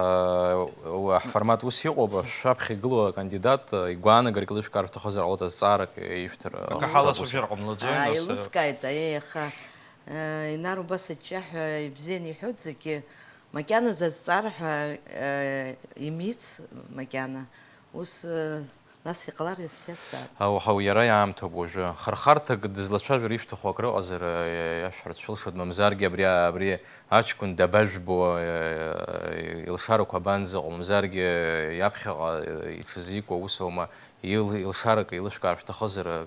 уа, ҳформат ус иҟоуп, шәаԥхьа игылоу акандидат, э, игәаанагарак лышәкаар шәҭахызар ҟалоит, азҵаарак ишәҭар, э, акы ҳалацәажәар ҟамлаӡои, нас, э? Еилыскааит, аиеи, аха, э, Инар убас аҷҷаҳәа ибзианы иҳәоит зегьы, макьаназы азҵаара ҳәа, э, имиц макьана. Ус, э, Нас иҟалар иасзаап. Ауаҳау иара иаамҭоуп уажәы. Хырхарҭак дызлацәажәар ишәҭаху акрыҟазар, э, иашәҳәарц шәылшоит, мамзаргьы абри, абри аҷкәын дабажәбо, э, илшарақәа абанӡаҟоу, мамзаргьы иаԥхьаҟа, э, иҽызикуа ус аума, ил-, илшарак еилышәкаар шәҭахызар, э,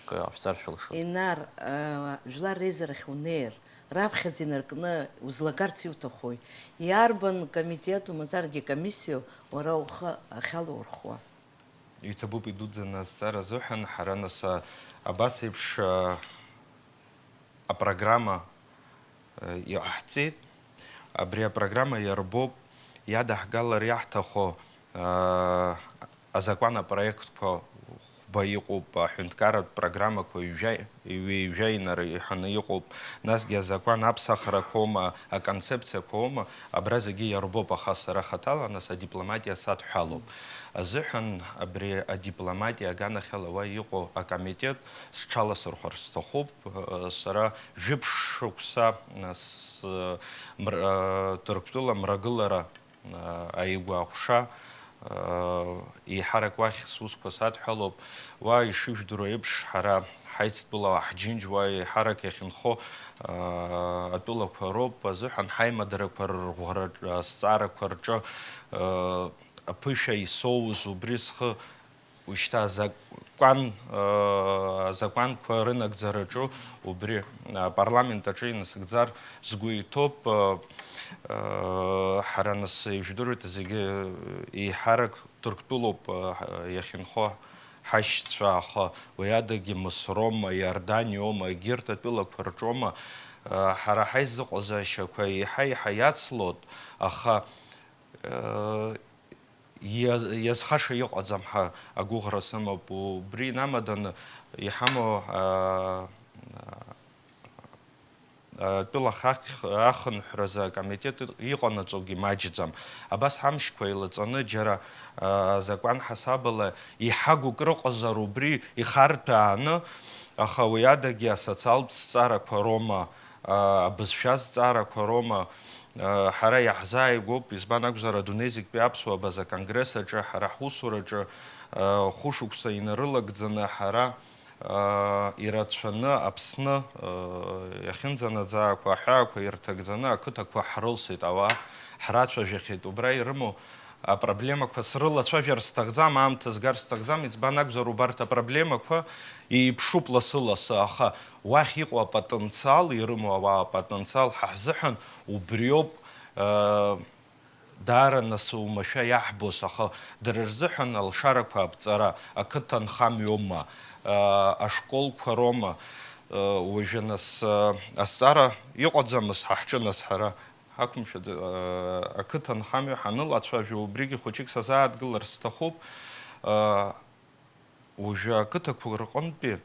к-, ҟашәҵар шәылшоит. Инар, э, жәлар реизарахь унеир, раԥхьаӡа инаркны узлагарц иуҭахуи? Иарбан комитету мазаргьы комиссиоу уара ухы ахьалаурхуа? Иҭабуп идуӡӡаны азҵаара азыҳәан, ҳара нас, а, абас еиԥш, а, апрограмма, а, иҟаҳҵеит. Абри апрограмма иарбоуп иадаҳгалар иаҳҭаху, а, азакәан апроектқәа хәба иҟоуп, аҳәынҭқарратә программақәа ҩажәа, ҩажәа инареиҳаны иҟоуп, насгьы азакәан аԥсахрақәоума, аконцепциақәоума, абра зегьы иарбоуп, аха сара хаҭала нас адипломатиа садҳәалоуп. Азыҳәан абри адипломатиа аганахьала уа иҟоу акомитет сҽаласырхәар сҭахуп. Сара жәиԥшь шықәса, нас, мр-, Ҭырқәтәыла мрагылара, аигәа аҟәша, еиҳарак уахь сусқәа садҳәалоуп. Уа, ишыжәдыруа еиԥш, ҳара ҳаицтәыла ҳџьынџь уа еиҳарак иахьынхо атәылақәа роуп азыҳәан ҳаимадарақәа рырӷәӷәараҿ, азҵаарақәа рҿы, аԥышәа исоуз убри схы Ушьҭа азакәан, э, азакәанқәа рынагӡараҿы убри, э, апарламент аҿы инасыгӡар сгәы иҭоуп, э, э, ҳара нас ижәдыруеит зегьы, э, еиҳарак Ҭырқәтәылоуп, э, ҳ-, иахьынхо ҳашьцәа, аха уи адагьы Мысроума, Иорданиоума, егьырҭ атәылақәа рҿоума, э, ҳара ҳаизыҟазаашьақәа еиҳа-еиҳа иацлоит, аха, э, Иаз-, иазхаша иҟаӡам ҳәа агәыӷра сымоуп. Убри инамаданы иҳамоу, аа, атәыла ахахь-, ахынҳәразы акомитет иҟанаҵогьы маҷӡам. Абас ҳамшқәа еилаҵаны џьара, аа, азакәан ҳасабала иҳагу крыҟазар убри ихарҭәааны, аха уи адагьы асоциалтә зҵаарақәа роума, аа, абызшәа зҵаарақәа роума, Ҳара иаҳзааигәоуп, избан акәзар, адунеи зегьтәи аԥсуа абаза конгресс аҿы, ҳара ҳусураҿы, хәышықәса инарылагӡаны ҳара, ирацәаны Аԥсны, иахьынӡанаӡаақәа аҳәаақәа ирҭагӡаны ақыҭақәа ҳрылсит, ауаа ҳрацәажәахьеит, убра ирымоу апроблемақәа срылацәажәар сҭахӡам, аамҭа згар сҭахӡам, избан акәзар, убарҭ апроблемақәа еиԥшуп лассы-лассы, аха уахь иҟоу апотенциал, ирымоу ауаа апотенциал ҳа ҳзыҳәан убриоуп, э, даара нас оумашәа иаҳбоз, аха дара рзыҳәан алшарақәа аԥҵара, ақыҭа нхамҩоума, э, ашколқәа роума, э, уажәы нас, э, азҵаара иҟаӡамыз ҳа ҳҿы нас ҳара. Ҳақәымшәа, э, ақыҭа нхамҩа ҳанылацәажәо, убригьы хәыҷык сазааҭгылар сҭахуп. Э, уажәы ақыҭақәа рҟынтәи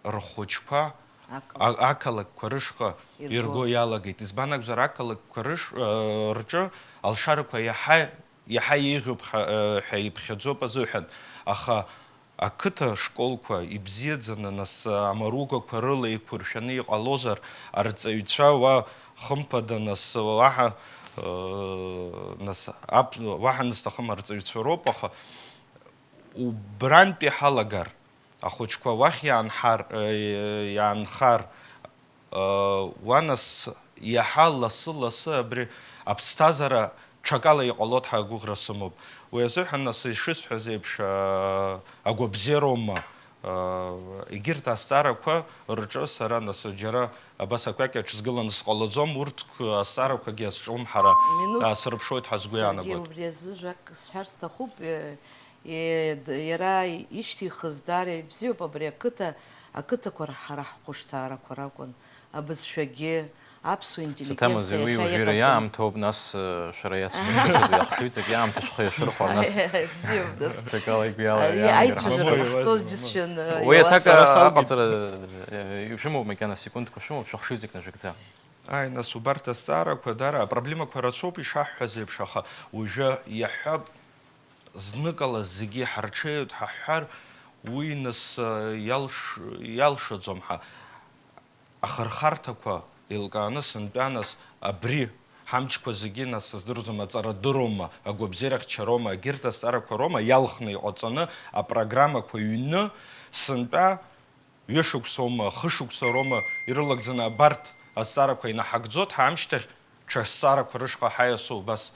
рхәыҷқәа Ақалақь. а-, ақалақьқәа рышҟа Ирго. ирго иалагеит. Избан акәзар, ақалақьқәа рыш-, э, рҿы алшарақәа иаҳа, иаҳа еиӷьуп ҳа-, э, ҳәа иԥхьаӡоуп азыҳәан. Аха Ақыҭа школқәа ибзиаӡаны, нас, амаругақәа рыла еиқәыршәаны иҟалозар, арҵаҩцәа уа, хымԥада, нас, уаҳа, ыы, нас, ап-, уаҳа назҭахым арҵаҩцәа роуп, аха убрантәи ҳалагар, ахәыҷқәа уахь иаанҳар-, ыы, иаанхар, Уа, нас, иаҳа лассы-лассы абри аԥсҭазаара ҽакала иҟалоит ҳәа агәыӷра сымоуп. Уи азыҳәан, нас, ишысҳәаз еиԥш, агәабзиароума, егьырҭ азҵаарақәа рҿы сара, нас, џьара абас акәакь аҿы сгыланы сҟалаӡом, урҭ азҵаарақәагьы азҿлымҳара Минуҭ аасырԥшуеит ҳәа сгәы саргьы иаанагоит. Убри азы жәак сҳәар сҭахуп. Е, д-, иара ишьҭихыз даара ибзиоуп, абри ақыҭа, ақыҭақәа р-, ҳара ҳхәышҭаарақәа ракәын, абызшәагьы, аԥсуа интеллигенциа Саҭамыз, уи иахьа уажәы иара иҟаӡам. Иаамҭоуп, нас, э, шәара иацәшәо шәыцәыӡуеит, иахшыҩҵак иаамҭа шәхы иашәырхәар, нас. Бзиоуп, нас. Ҽакала игәы иала Ари иаамҭа аицәажәара ирҳамоуп. Ҳахәҭоу џьысшьан, э, Уи иауазар. Аҭак Сара салгеит. Аҟаҵара, э, шәымоуп макьана секундқәа шәымоуп, шәыхшыҩҵак нажәакӡа. Ааи, нас, убарҭ азҵаарақәа дара апроблемақәа рацәоуп ишаҳҳәаз еиԥш, аха уажәы иаҳҳәап, зныкала зегьы ҳарҽеиуеит ҳаҳҳәар, уи нас, э, иалш-, иалшаӡом ҳа. Ахырхарҭақәа еилкааны сынтәа нас абри ҳамчқәа зегьы нас сыздырӡом, аҵарадырроума, агәабзиарахьчароума, егьырҭ азҵаарақәа роума иалхны иҟаҵаны апрограммақәа ҩны сынтәа Ҩышықәсоума, хышықәса роума ирылагӡаны абарҭ азҵаарақәа инаҳагӡоит, ҳа амшьҭахь ҽа зҵаарақәа рышҟа ҳаиасуа убас,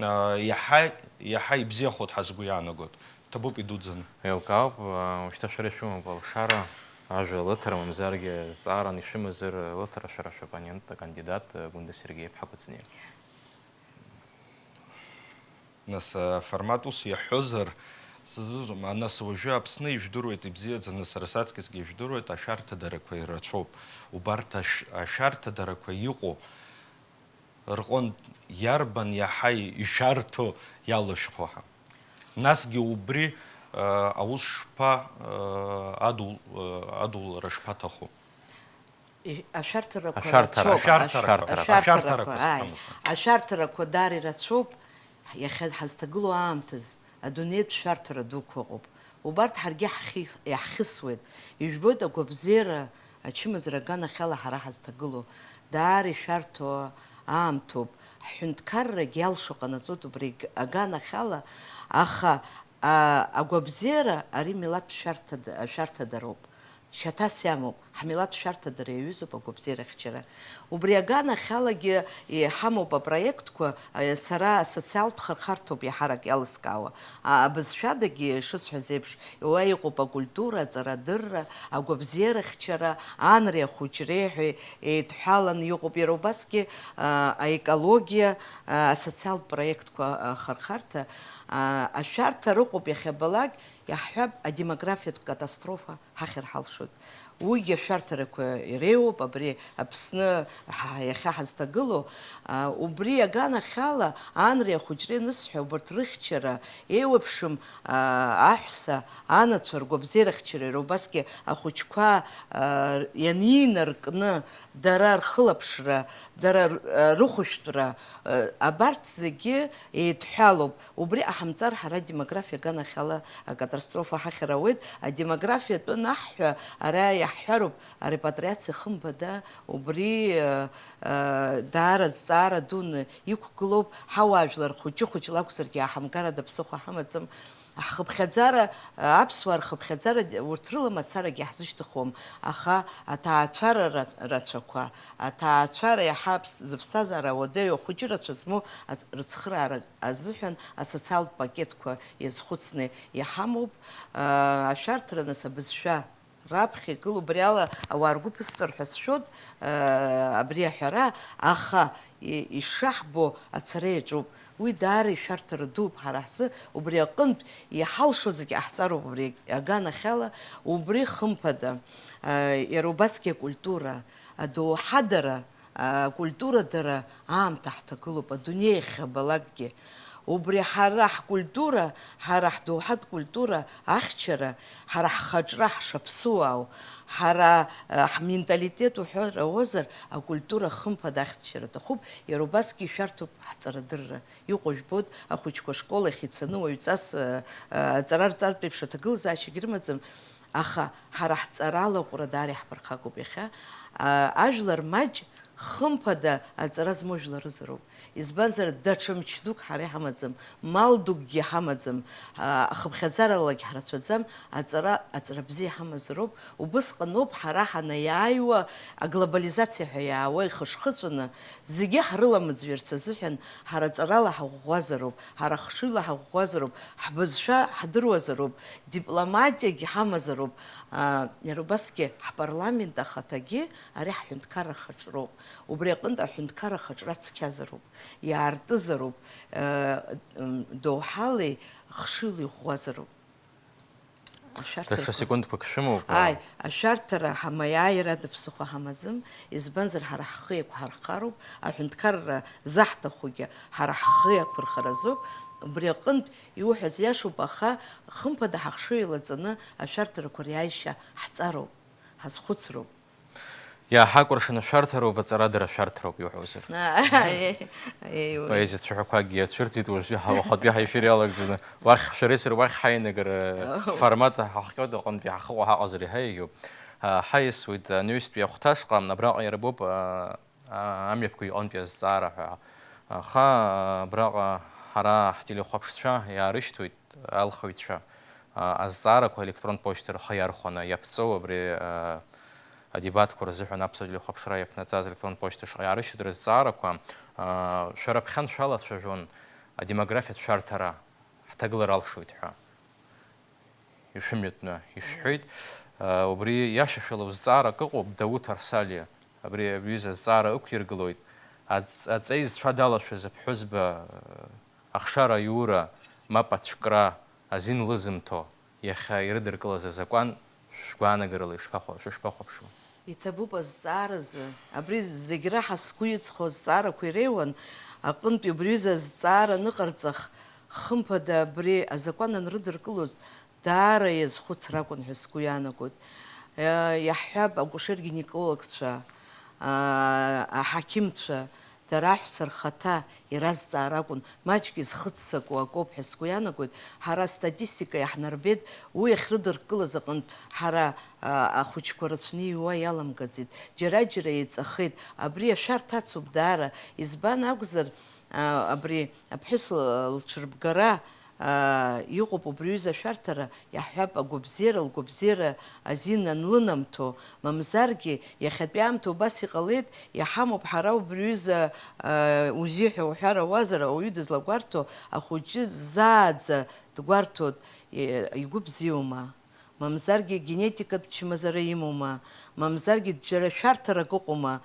аа, иаҳа, иаҳа ибзиахоит ҳәа сгәы иаанагоит. Ҭабуп идуӡӡаны. Еилкаауп, аа, ушьҭа шәара ишәымоуп алшара, ажәа лыҭара, мамзаргьы зҵааран ишәымазар, лыҭара шәара шәоппонент, акандидат, Гәында Сергеи-иԥҳа Кәыҵниа. Нас, аформат ус иаҳҳәозар, Сызусым, а, нас уажәы Аԥсны ижәдыруеит ибзиаӡаны, сара саҵкысгьы ижәдыруеит, ашәарҭадарақәа ирацәоуп. Убарҭ ашә-, ашәарҭадарақәа иҟоу рҟынтә иарбан иаҳа ишәарҭоу иалышәхәо ҳәа? Насгьы убри, а, аус шԥа, а, адул-, а, адулара шԥаҭаху? И-, ашәарҭарақәа Ашәарҭара. рацәоуп. Ашәарҭарақәа. Ашәарҭарақәа. Ашәарҭарақәа, Ашәарҭарақәа ааи. Сҭамызт. Ашәарҭарақәа даара ирацәоуп. Иахьа ҳазҭагылоу аамҭазы адунеитә шәарҭара дуқәа ыҟоуп. Убарҭ ҳаргьы ҳхьи-, иаҳхьысуеит. Ижәбоит, агәабзиара ачымазара аганахьала ҳара ҳазҭагылоу. Даара ишәарҭоу аамҭоуп. Ҳҳәынҭқаррагь иалшо ҟанаҵоит убри аг-, аганахьала, аха, а, агәабзиара ари милаҭтә шәарҭада-, шәарҭадароуп. Шьаҭас иамоуп, ҳмилаҭ шәарҭадара иаҩызоуп агәабзиарахьчара. Убри аганахьалагьы иҳамоуп апроектқәа, а, сара асоциалтә хырхарҭоуп иаҳарак иалыскаауа. А, абызшәадагьы, ишысҳәаз еиԥш, уа иҟоуп акультура, аҵарадырра, агәабзиарахьчара, анреи ахәыҷреи ҳәа еидҳәаланы иҟоуп. Иара убасгьы, а, аекологиа, а, асоциалтә проектқәа, а, хырхарҭа, а, ашәарҭа рыҟоуп иахьабалак, иаҳҳәап, адемографиатә катастрофа ҳахьыр ҳалшоит. Уигьы ашәарҭарақәа иреиуоуп, абри Аԥсны ҳа-, иахьа ҳазҭагылоу. А, убри аганахьала, анреи ахәыҷреи анысҳәа, убарҭ рыхьчара, еиуеиԥшым, а, аҳәса, анацәа ргәабзиарахьчара, иара убасгьы ахәыҷқәа, а, ианинаркны, дара рхылаԥшра, дара р-, а, рыхәышәтәра, а, абарҭ зегьы еидҳәалоуп. Убри ҟаҳамҵар, ҳара адемографиа аганахьала акатастрофа ҳахьыр ауеит. Адемографиатә анаҳҳәа, ара иаҳҳәароуп, арепатриациа хымԥада, убри, э, э, даара зҵаара дуны иқәгылоуп. Ҳауаажәлар хәыҷы-хәыҷла акәзаргьы, аҳамгарада ԥсыхәа ҳамаӡам. Ҳхыԥхьаӡара, э, аԥсуаа рхыԥхьаӡара, урҭ рыла мацарагьы ҳзышьҭыхуам, аха аҭаацәара ра-, рацәақәа, аҭаацәара иаҳа аԥс-, зыԥсҭазаара уадаҩу ахәыҷы рацәа змоу ац-, рыцхыраара азыҳәан асоциалтә пакетқәа иазхәыцны иҳамоуп, аа, ашәарҭара, нас, абызшәа раԥхьа игылоуп, убри ала ауаа ргәы ԥысҵәар ҳәа сшәоит, аа, абри аҳәара, аха и-, ишаҳбо ацара иаҿуп. Уи даара ишәарҭара дууп ҳара ҳзы, убри аҟынтә иҳалшо зегь ҟаҳҵароуп убри аганахьала, убри хымԥада, аа, иара убасгьы акультура, адоуҳадара, акультурадара аамҭа ҳҭагылоуп адунеи иахьабалакгьы. Убри ҳара ҳкультура, ҳара ҳдоуҳатә культура ахьчара, ҳара ҳхаҿра ҳшаԥсуаау, ҳара, э, ҳменталитет уҳәар ауазар, акультура хымԥада ахьчара аҭахуп, иара убасгьы ишәарҭоуп ҳҵарадырра. Иҟоу жәбоит, ахәыҷқәа ашкол ахь ицаны уаҩҵас, э, э, аҵара рҵартә еиԥш аҭагылазаашьагь рымаӡам. Аха ҳара ҳҵарала аҟәра даара иаҳԥырхагоуп иахьа. А, ажәлар маҷ, хымԥада, аҵара змоу жәларызароуп. Избанзар, даҽа мч дук ҳара иҳамаӡам, мал дукгьы ҳамаӡам, а, хыԥхьаӡаралагь ҳрацәаӡам, аҵара, аҵара бзиа иҳамазароуп. Убысҟаноуп ҳара ҳанаиааиуа, аглобализациа ҳәа иаауа ихышхыҵәаны, зегьы ҳрыламыӡҩырц азыҳәан ҳара ҵарала ҳаӷәӷәазароуп. Ҳара хшыҩла ҳаӷәӷәазароуп, ҳбызшәа ҳдыруазароуп, дипломатиагьы ҳамазароуп, аа, иара убасгьы ҳпарламент ахаҭагьы ари ҳҳәынҭқарра хаҿроуп. Убри аҟынтә аҳәынҭқарра хаҿра цқьазароуп, иаартызароуп, э, м, доуҳалеи хшыҩлеи ӷәӷәазароуп. Ашәарҭарақәа. Даҽа секундқәак шәымоуп, Ааи, аа. Ашәарҭара ҳамаиааира ада ԥсыхәа ҳамаӡам, избанзар, ҳара ҳхы еиқәҳархароуп, аҳәынҭқарра заҳҭахугьы ҳара ҳхы иақәырхаразоуп. Убри аҟынтә иуҳәаз иашоуп, аха хымԥада ҳахшыҩ еилаҵаны ашәарҭарақәа риааишьа ҳҵароуп, ҳазхәыцроуп. Иааҳакәыршаны шәарҭароуп, аҵарадара шәарҭароуп, иуҳәозар. Ааи, ааи, уи. Поезиа цәаҳәақәакгьы иацәырҵит, уажәы ҳа-, уахатәи ҳаефир иалагӡаны. Уахь шәареи сареи уахь ҳаианагар, Оу. формат ҳахҟьоит, аҟынтәи ҳахыҟоу ҳаҟазар иаҳа иаиуп. А, ҳаиасуеит анаҩстәи ахәҭашҟа, абраҟа иара боуп, а, а, амҩаԥгаҩ иҟынтәи азҵаара ҳәа. Аха, а, абраҟа ҳара ҳтелехәаԥшцәа иаарышьҭуеит, алхыҩцәа, а, азҵаарақәа електронтә почта рхы иархәаны иаԥҵоу абри, а, адебатқәа рзыҳәан аԥсуа телехәаԥшра иаԥнаҵаз електронтә почта шҟа иаарышьҭуеит рызҵаарақәа, а, шәара ԥхьан шәалацәажәон адемографиатә шәарҭара ҳҭагылар алшоит ҳәа. Ишәымҩатәны ишәҳәеит. Э, убри иашашәала узҵаарак ыҟоуп, Дауҭ Арсалиа. Абри аҩыза азҵаара ықәиргылоит. Аҵ-, аҵеи зцәа далашәаз аԥҳәызба, э, ахшара аиура, мап ацәкра, Азин лызымҭо иахьа ирыдыркылаз азакәан шәгәаанагарала ишԥахәа-, шәышԥахәаԥшуа? Иҭабуп азҵааразы. Абри зегь раҳа сгәы иҵхо азҵаарақәа иреиуан аҟынтәи убри аҩыза азҵаара аныҟарҵах, хымԥада абри азакәан анрыдыркылоз, даара иазхәыцыр акәын ҳәа сгәы иаанагоит. Иа-, иаҳҳәап, акушер-гинекологцәа, аа, аҳақьымцәа, дара аҳәса рхаҭа иразҵаар акәын, маҷк изхыццакуа акоуп ҳәа сгәы иаанагоит. Ҳара астатистика иаҳнарбеит, уи ахьрыдыркылаз аҟынтә ҳара, аа, ахәыҷқәа рацәаны иҩуа иаламгаӡеит. Џьара-џьара еиҵахеит. Абри ашәарҭа ацуп даара. Избан акәзар, аа, абри аԥҳәыс л-, лҽырбгара, аа, иҟоуп убри аҩыза ашәарҭара, иаҳҳәап, агәабзиара, лгәабзиара азин анлынамҭо, мамзаргьы, иахьатәи аамҭа убас иҟалеит, иҳамоуп ҳара убри аҩыза, аа, узиҳәа уҳәар ауазар, ауаҩы дызлагәарҭо, ахәыҷы зааӡа дгәарҭоит, и-, игәы бзиоума? Мамзаргьы генетикатә чмазара имоума? Мамзаргьы џьара шәарҭарак ыҟоума?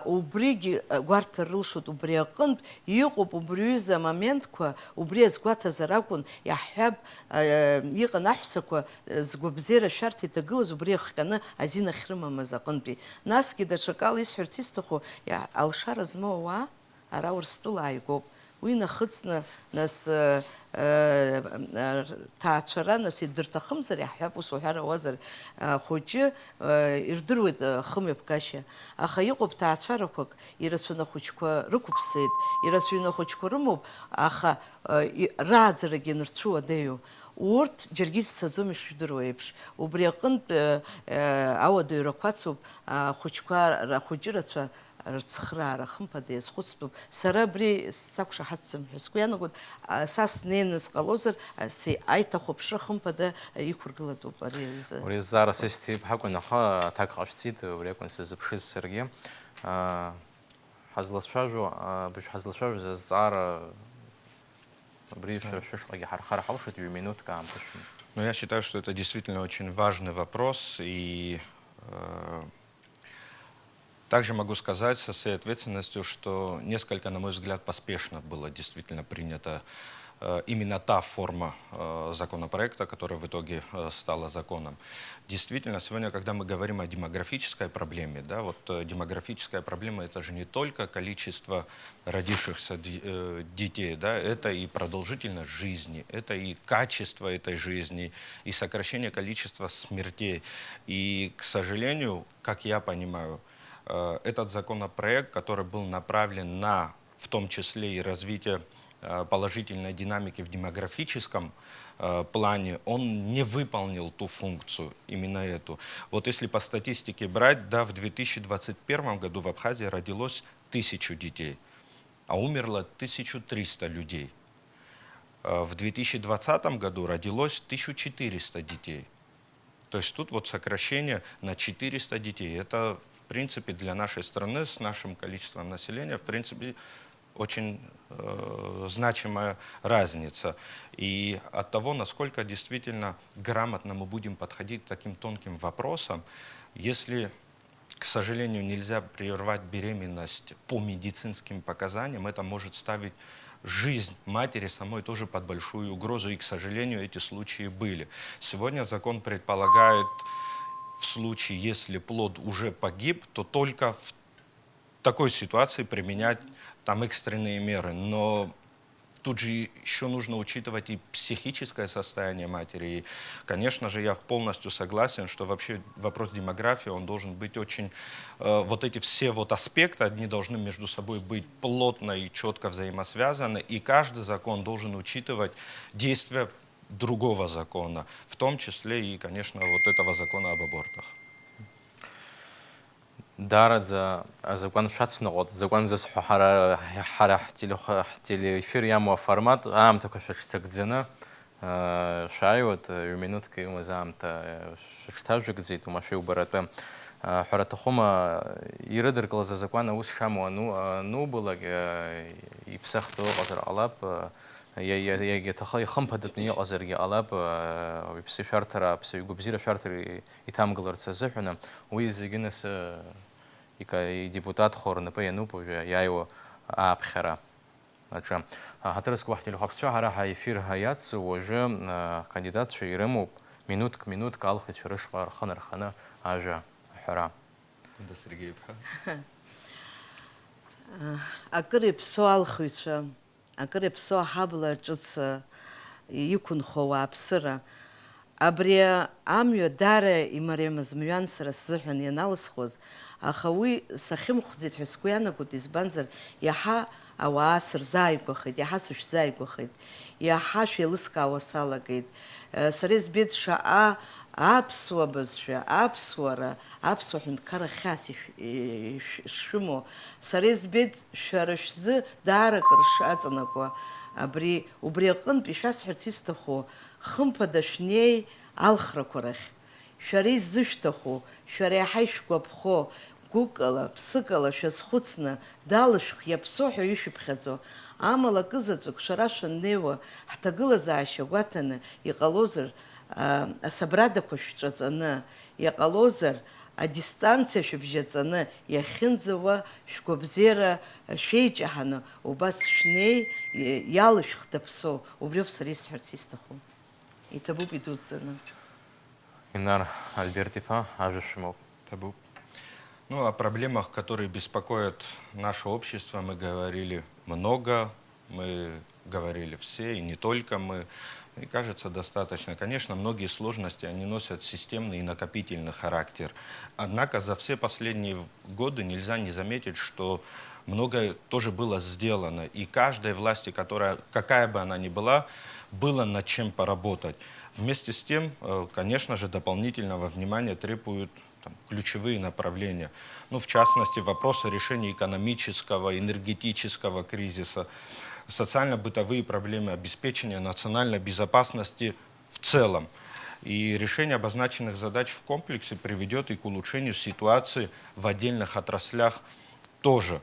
Убригьы гәарҭар рылшоит, убри аҟынтә иҟоуп убри аҩыза амоментқәа, убри азгәаҭазар акәын, иаҳҳәап, иҟан аҳәсақәа згәабзиара ашәарҭа иҭагылаз, убри иахҟьаны азин ахьрымамыз аҟынтәи. Насгьы даҽакала исҳәарц исҭаху, иа-, алшара змоу ауаа ара Урыстәыла ааигәоуп. Уи нахыҵны, нас, э, э, э, ҭаацәара, нас идырҭахымзар, иаҳҳәап, ус уҳәар ауазар, ахәыҷы, э, ирдыруеит, э, хымҩаԥгашьа. Аха иҟоуп ҭаацәарақәак, ирацәаны ахәыҷқәа рықәыԥсеит, ирацәаҩны ахәыҷқәа рымоуп, аха, э, и-, рааӡарагьы анырцәыуадаҩу. Урҭ џьаргьы изцаӡом ишжәдыруа еиԥш. Убри аҟынтә, э, э, ауадаҩрақәа ацуп, ахәыҷқәа, ахәыҷы рацәа рыцхраара, хымԥада, иазхәыцтәуп. Сара абри сақәшаҳаҭӡам ҳәа сгәы иаанагоит. А, са снеины сҟалозар, а, се-, аиҭахәаԥшра, хымԥада, а, иқәыргылатәуп ари азы. Убри азҵаара сызҭеи бҳакәын, аха аҭак ҟашәҵеит, убри акәын сыззыԥшыз саргьы. А, ҳазлацәажәо, а, быжә ҳазлацәажәоз азҵаара абри шәа-, шәышҟагьы ҳархар ҳалшоит, ҩ-минуҭк аамҭа шәымоуп. Ну, я считаю, что это действительно очень важный вопрос, и, э, Также могу сказать со всей ответственностью, что несколько, на мой взгляд, поспешно было действительно принято, э, именно та форма, э, законопроекта, которая в итоге, э, стала законом. Действительно, сегодня, когда мы говорим о демографической проблеме, да, вот, э, демографическая проблема — это же не только количество родившихся ди-, э, детей, да, это и продолжительность жизни, это и качество этой жизни, и сокращение количества смертей. И, к сожалению, как я понимаю, э, этот законопроект, который был направлен на, в том числе и развитие, э, положительной динамики в демографическом, э, плане, он не выполнил ту функцию, именно эту. Вот если по статистике брать, да, в две тысячи двадцать первом году в Абхазии родилось тысячу детей, а умерло тысячу триста людей. Э, в две тысячи двадцатом году родилось тысячу четыреста детей. То есть тут вот сокращение на четыреста детей. Это, в принципе, для нашей страны с нашим количеством населения, в принципе, очень, э, значимая разница. И от того, насколько действительно грамотно мы будем подходить к таким тонким вопросам, если, к сожалению, нельзя прервать беременность по медицинским показаниям, это может ставить жизнь матери самой тоже под большую угрозу, и, к сожалению, эти случаи были. Сегодня закон предполагает в случае, если плод уже погиб, то только в такой ситуации применять там экстренные меры. Но тут же ещё нужно учитывать и психическое состояние матери. И, конечно же, я полностью согласен, что вообще вопрос демографии, он должен быть очень, э, вот эти все вот аспекты, они должны между собой быть плотно и чётко взаимосвязаны, и каждый закон должен учитывать действия другого закона, в том числе и, конечно, вот этого закона об абортах. Даараӡа азакәан шәацныҟәоит, закәан зысҳәо ҳара, ҳара ҳтелех-, ҳтелеефир иамоу аформат, аамҭақәа шәыҽҭагӡаны, аа, шәааиуеит, ҩ-минуҭк иумаз аамҭа, шәыҽҭажәгӡеит, уамашәа иубаратәы. Аҳәара аҭахума, ирыдыркылаз азакәан аус шамоу ану-, анубалак, иԥсахтәу ыҟазар ҟалап, иа-, иа-, иагьаҭахы ихымԥадатәны иҟазаргьы ҟалап, иԥсы шәарҭара, аԥсаҩ игәабзиара шәарҭара иҭамгыларц азыҳәан, уи зегьы нас, ика-, идепутатхо рнапы иануп уажәы иааиуа ааԥхьара. аҿы. Ҳаҭыр зқәу ҳтелехәаԥшцәа, ҳара ҳаефир иацу уажәы, а, ҳкандидатцәа ирымоуп минуҭк-минуҭк алхыҩцәа рышҟа рхы нарханы ажәа аҳәара. Гәында Сергеи-иԥҳа. Акыр иаԥсоу алхыҩцәа, акыр иаԥсоу аҳабла ҿыц иқәынхо ауааԥсыра. Абри амҩа даара имариамыз мҩан сара сзыҳәан ианалысхуаз, аха уи сахьымхәӡеит ҳәа сгәы иаанагоит, избанзар, иаҳа ауаа сырзааигәахеит, иаҳа сышәзааигәахеит, иаҳа шәеилыскаауа салагеит. Сара избеит шаҟа аԥсуа бызшәа, аԥсуара, аԥсуа ҳәынҭқарра хьаас ишәымоу. Сара избеит шәара шәзы даара акыр шаҵанакуа. Абри, убри аҟынтә ишәасҳәарц исҭаху, хымԥада шәнеи алхрақәа рахь. Шәара изышәҭаху, шәара иаҳа ишәгәаԥхо, гәыкала, ԥсыкала шәазхәыцны, далышәх, иаԥсоу ҳәа ишәыԥхьаӡо, амала акызаҵәык шәара шәаннеиуа, ҳҭагылазаашьа гәаҭаны, иҟалозар, а, асабрадақәа шәҿаҵаны, иҟалозар, адистанциа шәыбжьаҵаны, иахьынӡауа шәгәабзиара шәеиҷаҳаны, убас шәнеи, иалышәх даԥсоу, убриоуп сара исҳәарц исҭаху. Иҭабуп идуӡӡаны. Инар Альберт-иԥа, ажәа шәымоуп. Ҭабуп. Ну, о проблемах, которые беспокоят наше общество, мы говорили много, мы говорили все, и не только мы. И кажется, достаточно. Конечно, многие сложности, они носят системный и накопительный характер. Однако за все последние годы нельзя не заметить, что многое тоже было сделано. И каждой власти, которая, какая бы она ни была, было над чем поработать. Вместе с тем, э, конечно же, дополнительного внимания требуют там ключевые направления. Ну, в частности, вопросы решения экономического, энергетического кризиса, социально-бытовые проблемы, обеспечение национальной безопасности в целом. И решение обозначенных задач в комплексе приведёт и к улучшению ситуации в отдельных отраслях тоже.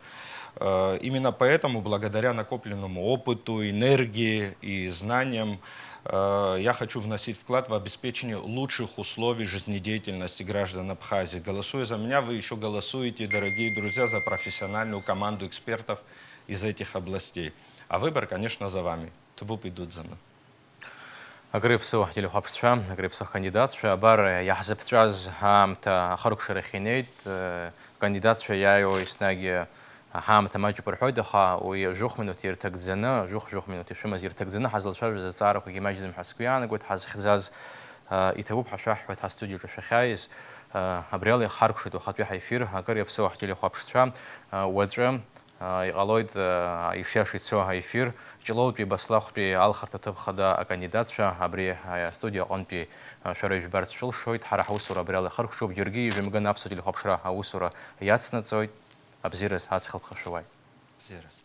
Э, именно поэтому, благодаря накопленному опыту, энергии и знаниям, э, я хочу вносить вклад в обеспечение лучших условий жизнедеятельности граждан Абхазии. Голосуя за меня, вы ещё голосуете, дорогие друзья, за профессиональную команду экспертов из этих областей. А выбор, конечно, за вами. Ҭабуп идуӡӡаны. Акыр иаԥсоу ҳтелехәаԥшцәа, акыр иаԥсоу ҳкандидатцәа, абар, иаҳзаԥҵәаз ҳаамҭа ахыркәшарахь инеит, э, акандидатцәа иааиуа еснагь, э, ҳаамҭа маҷуп рҳәоит, аха уи жәохә минуҭ ирҭагӡаны, жәохә-жәохә минуҭ ишәымаз ирҭагӡаны ҳазлацәажәоз азҵаарақәагьы имаҷӡам ҳәа сгәы иаанагоит, ҳазхьӡаз, э, иҭабуп ҳәа шәаҳҳәоит ҳастудиаҿы шәахьааиз, э, абри ала иҳаркәшоит уахатәи ҳаефир, акыр иаԥсоу ҳтелехәаԥшцәа, э, уаҵәы, Иҟалоит, ишиаша ицо аефир, Ҷлоутәи Баслахәтәи алхырҭа ҭыԥ хада акандидатцәа абри астудиа аҟынтәи шәара ижәбарц шәылшоит. Ҳара ҳусура абри ала ихыркәшоуп. Џьаргьы ижәымган аԥсуа телехәаԥшра аусура иацнаҵоит. Абзиараз аҵх алԥха шәуааит. Бзиараз.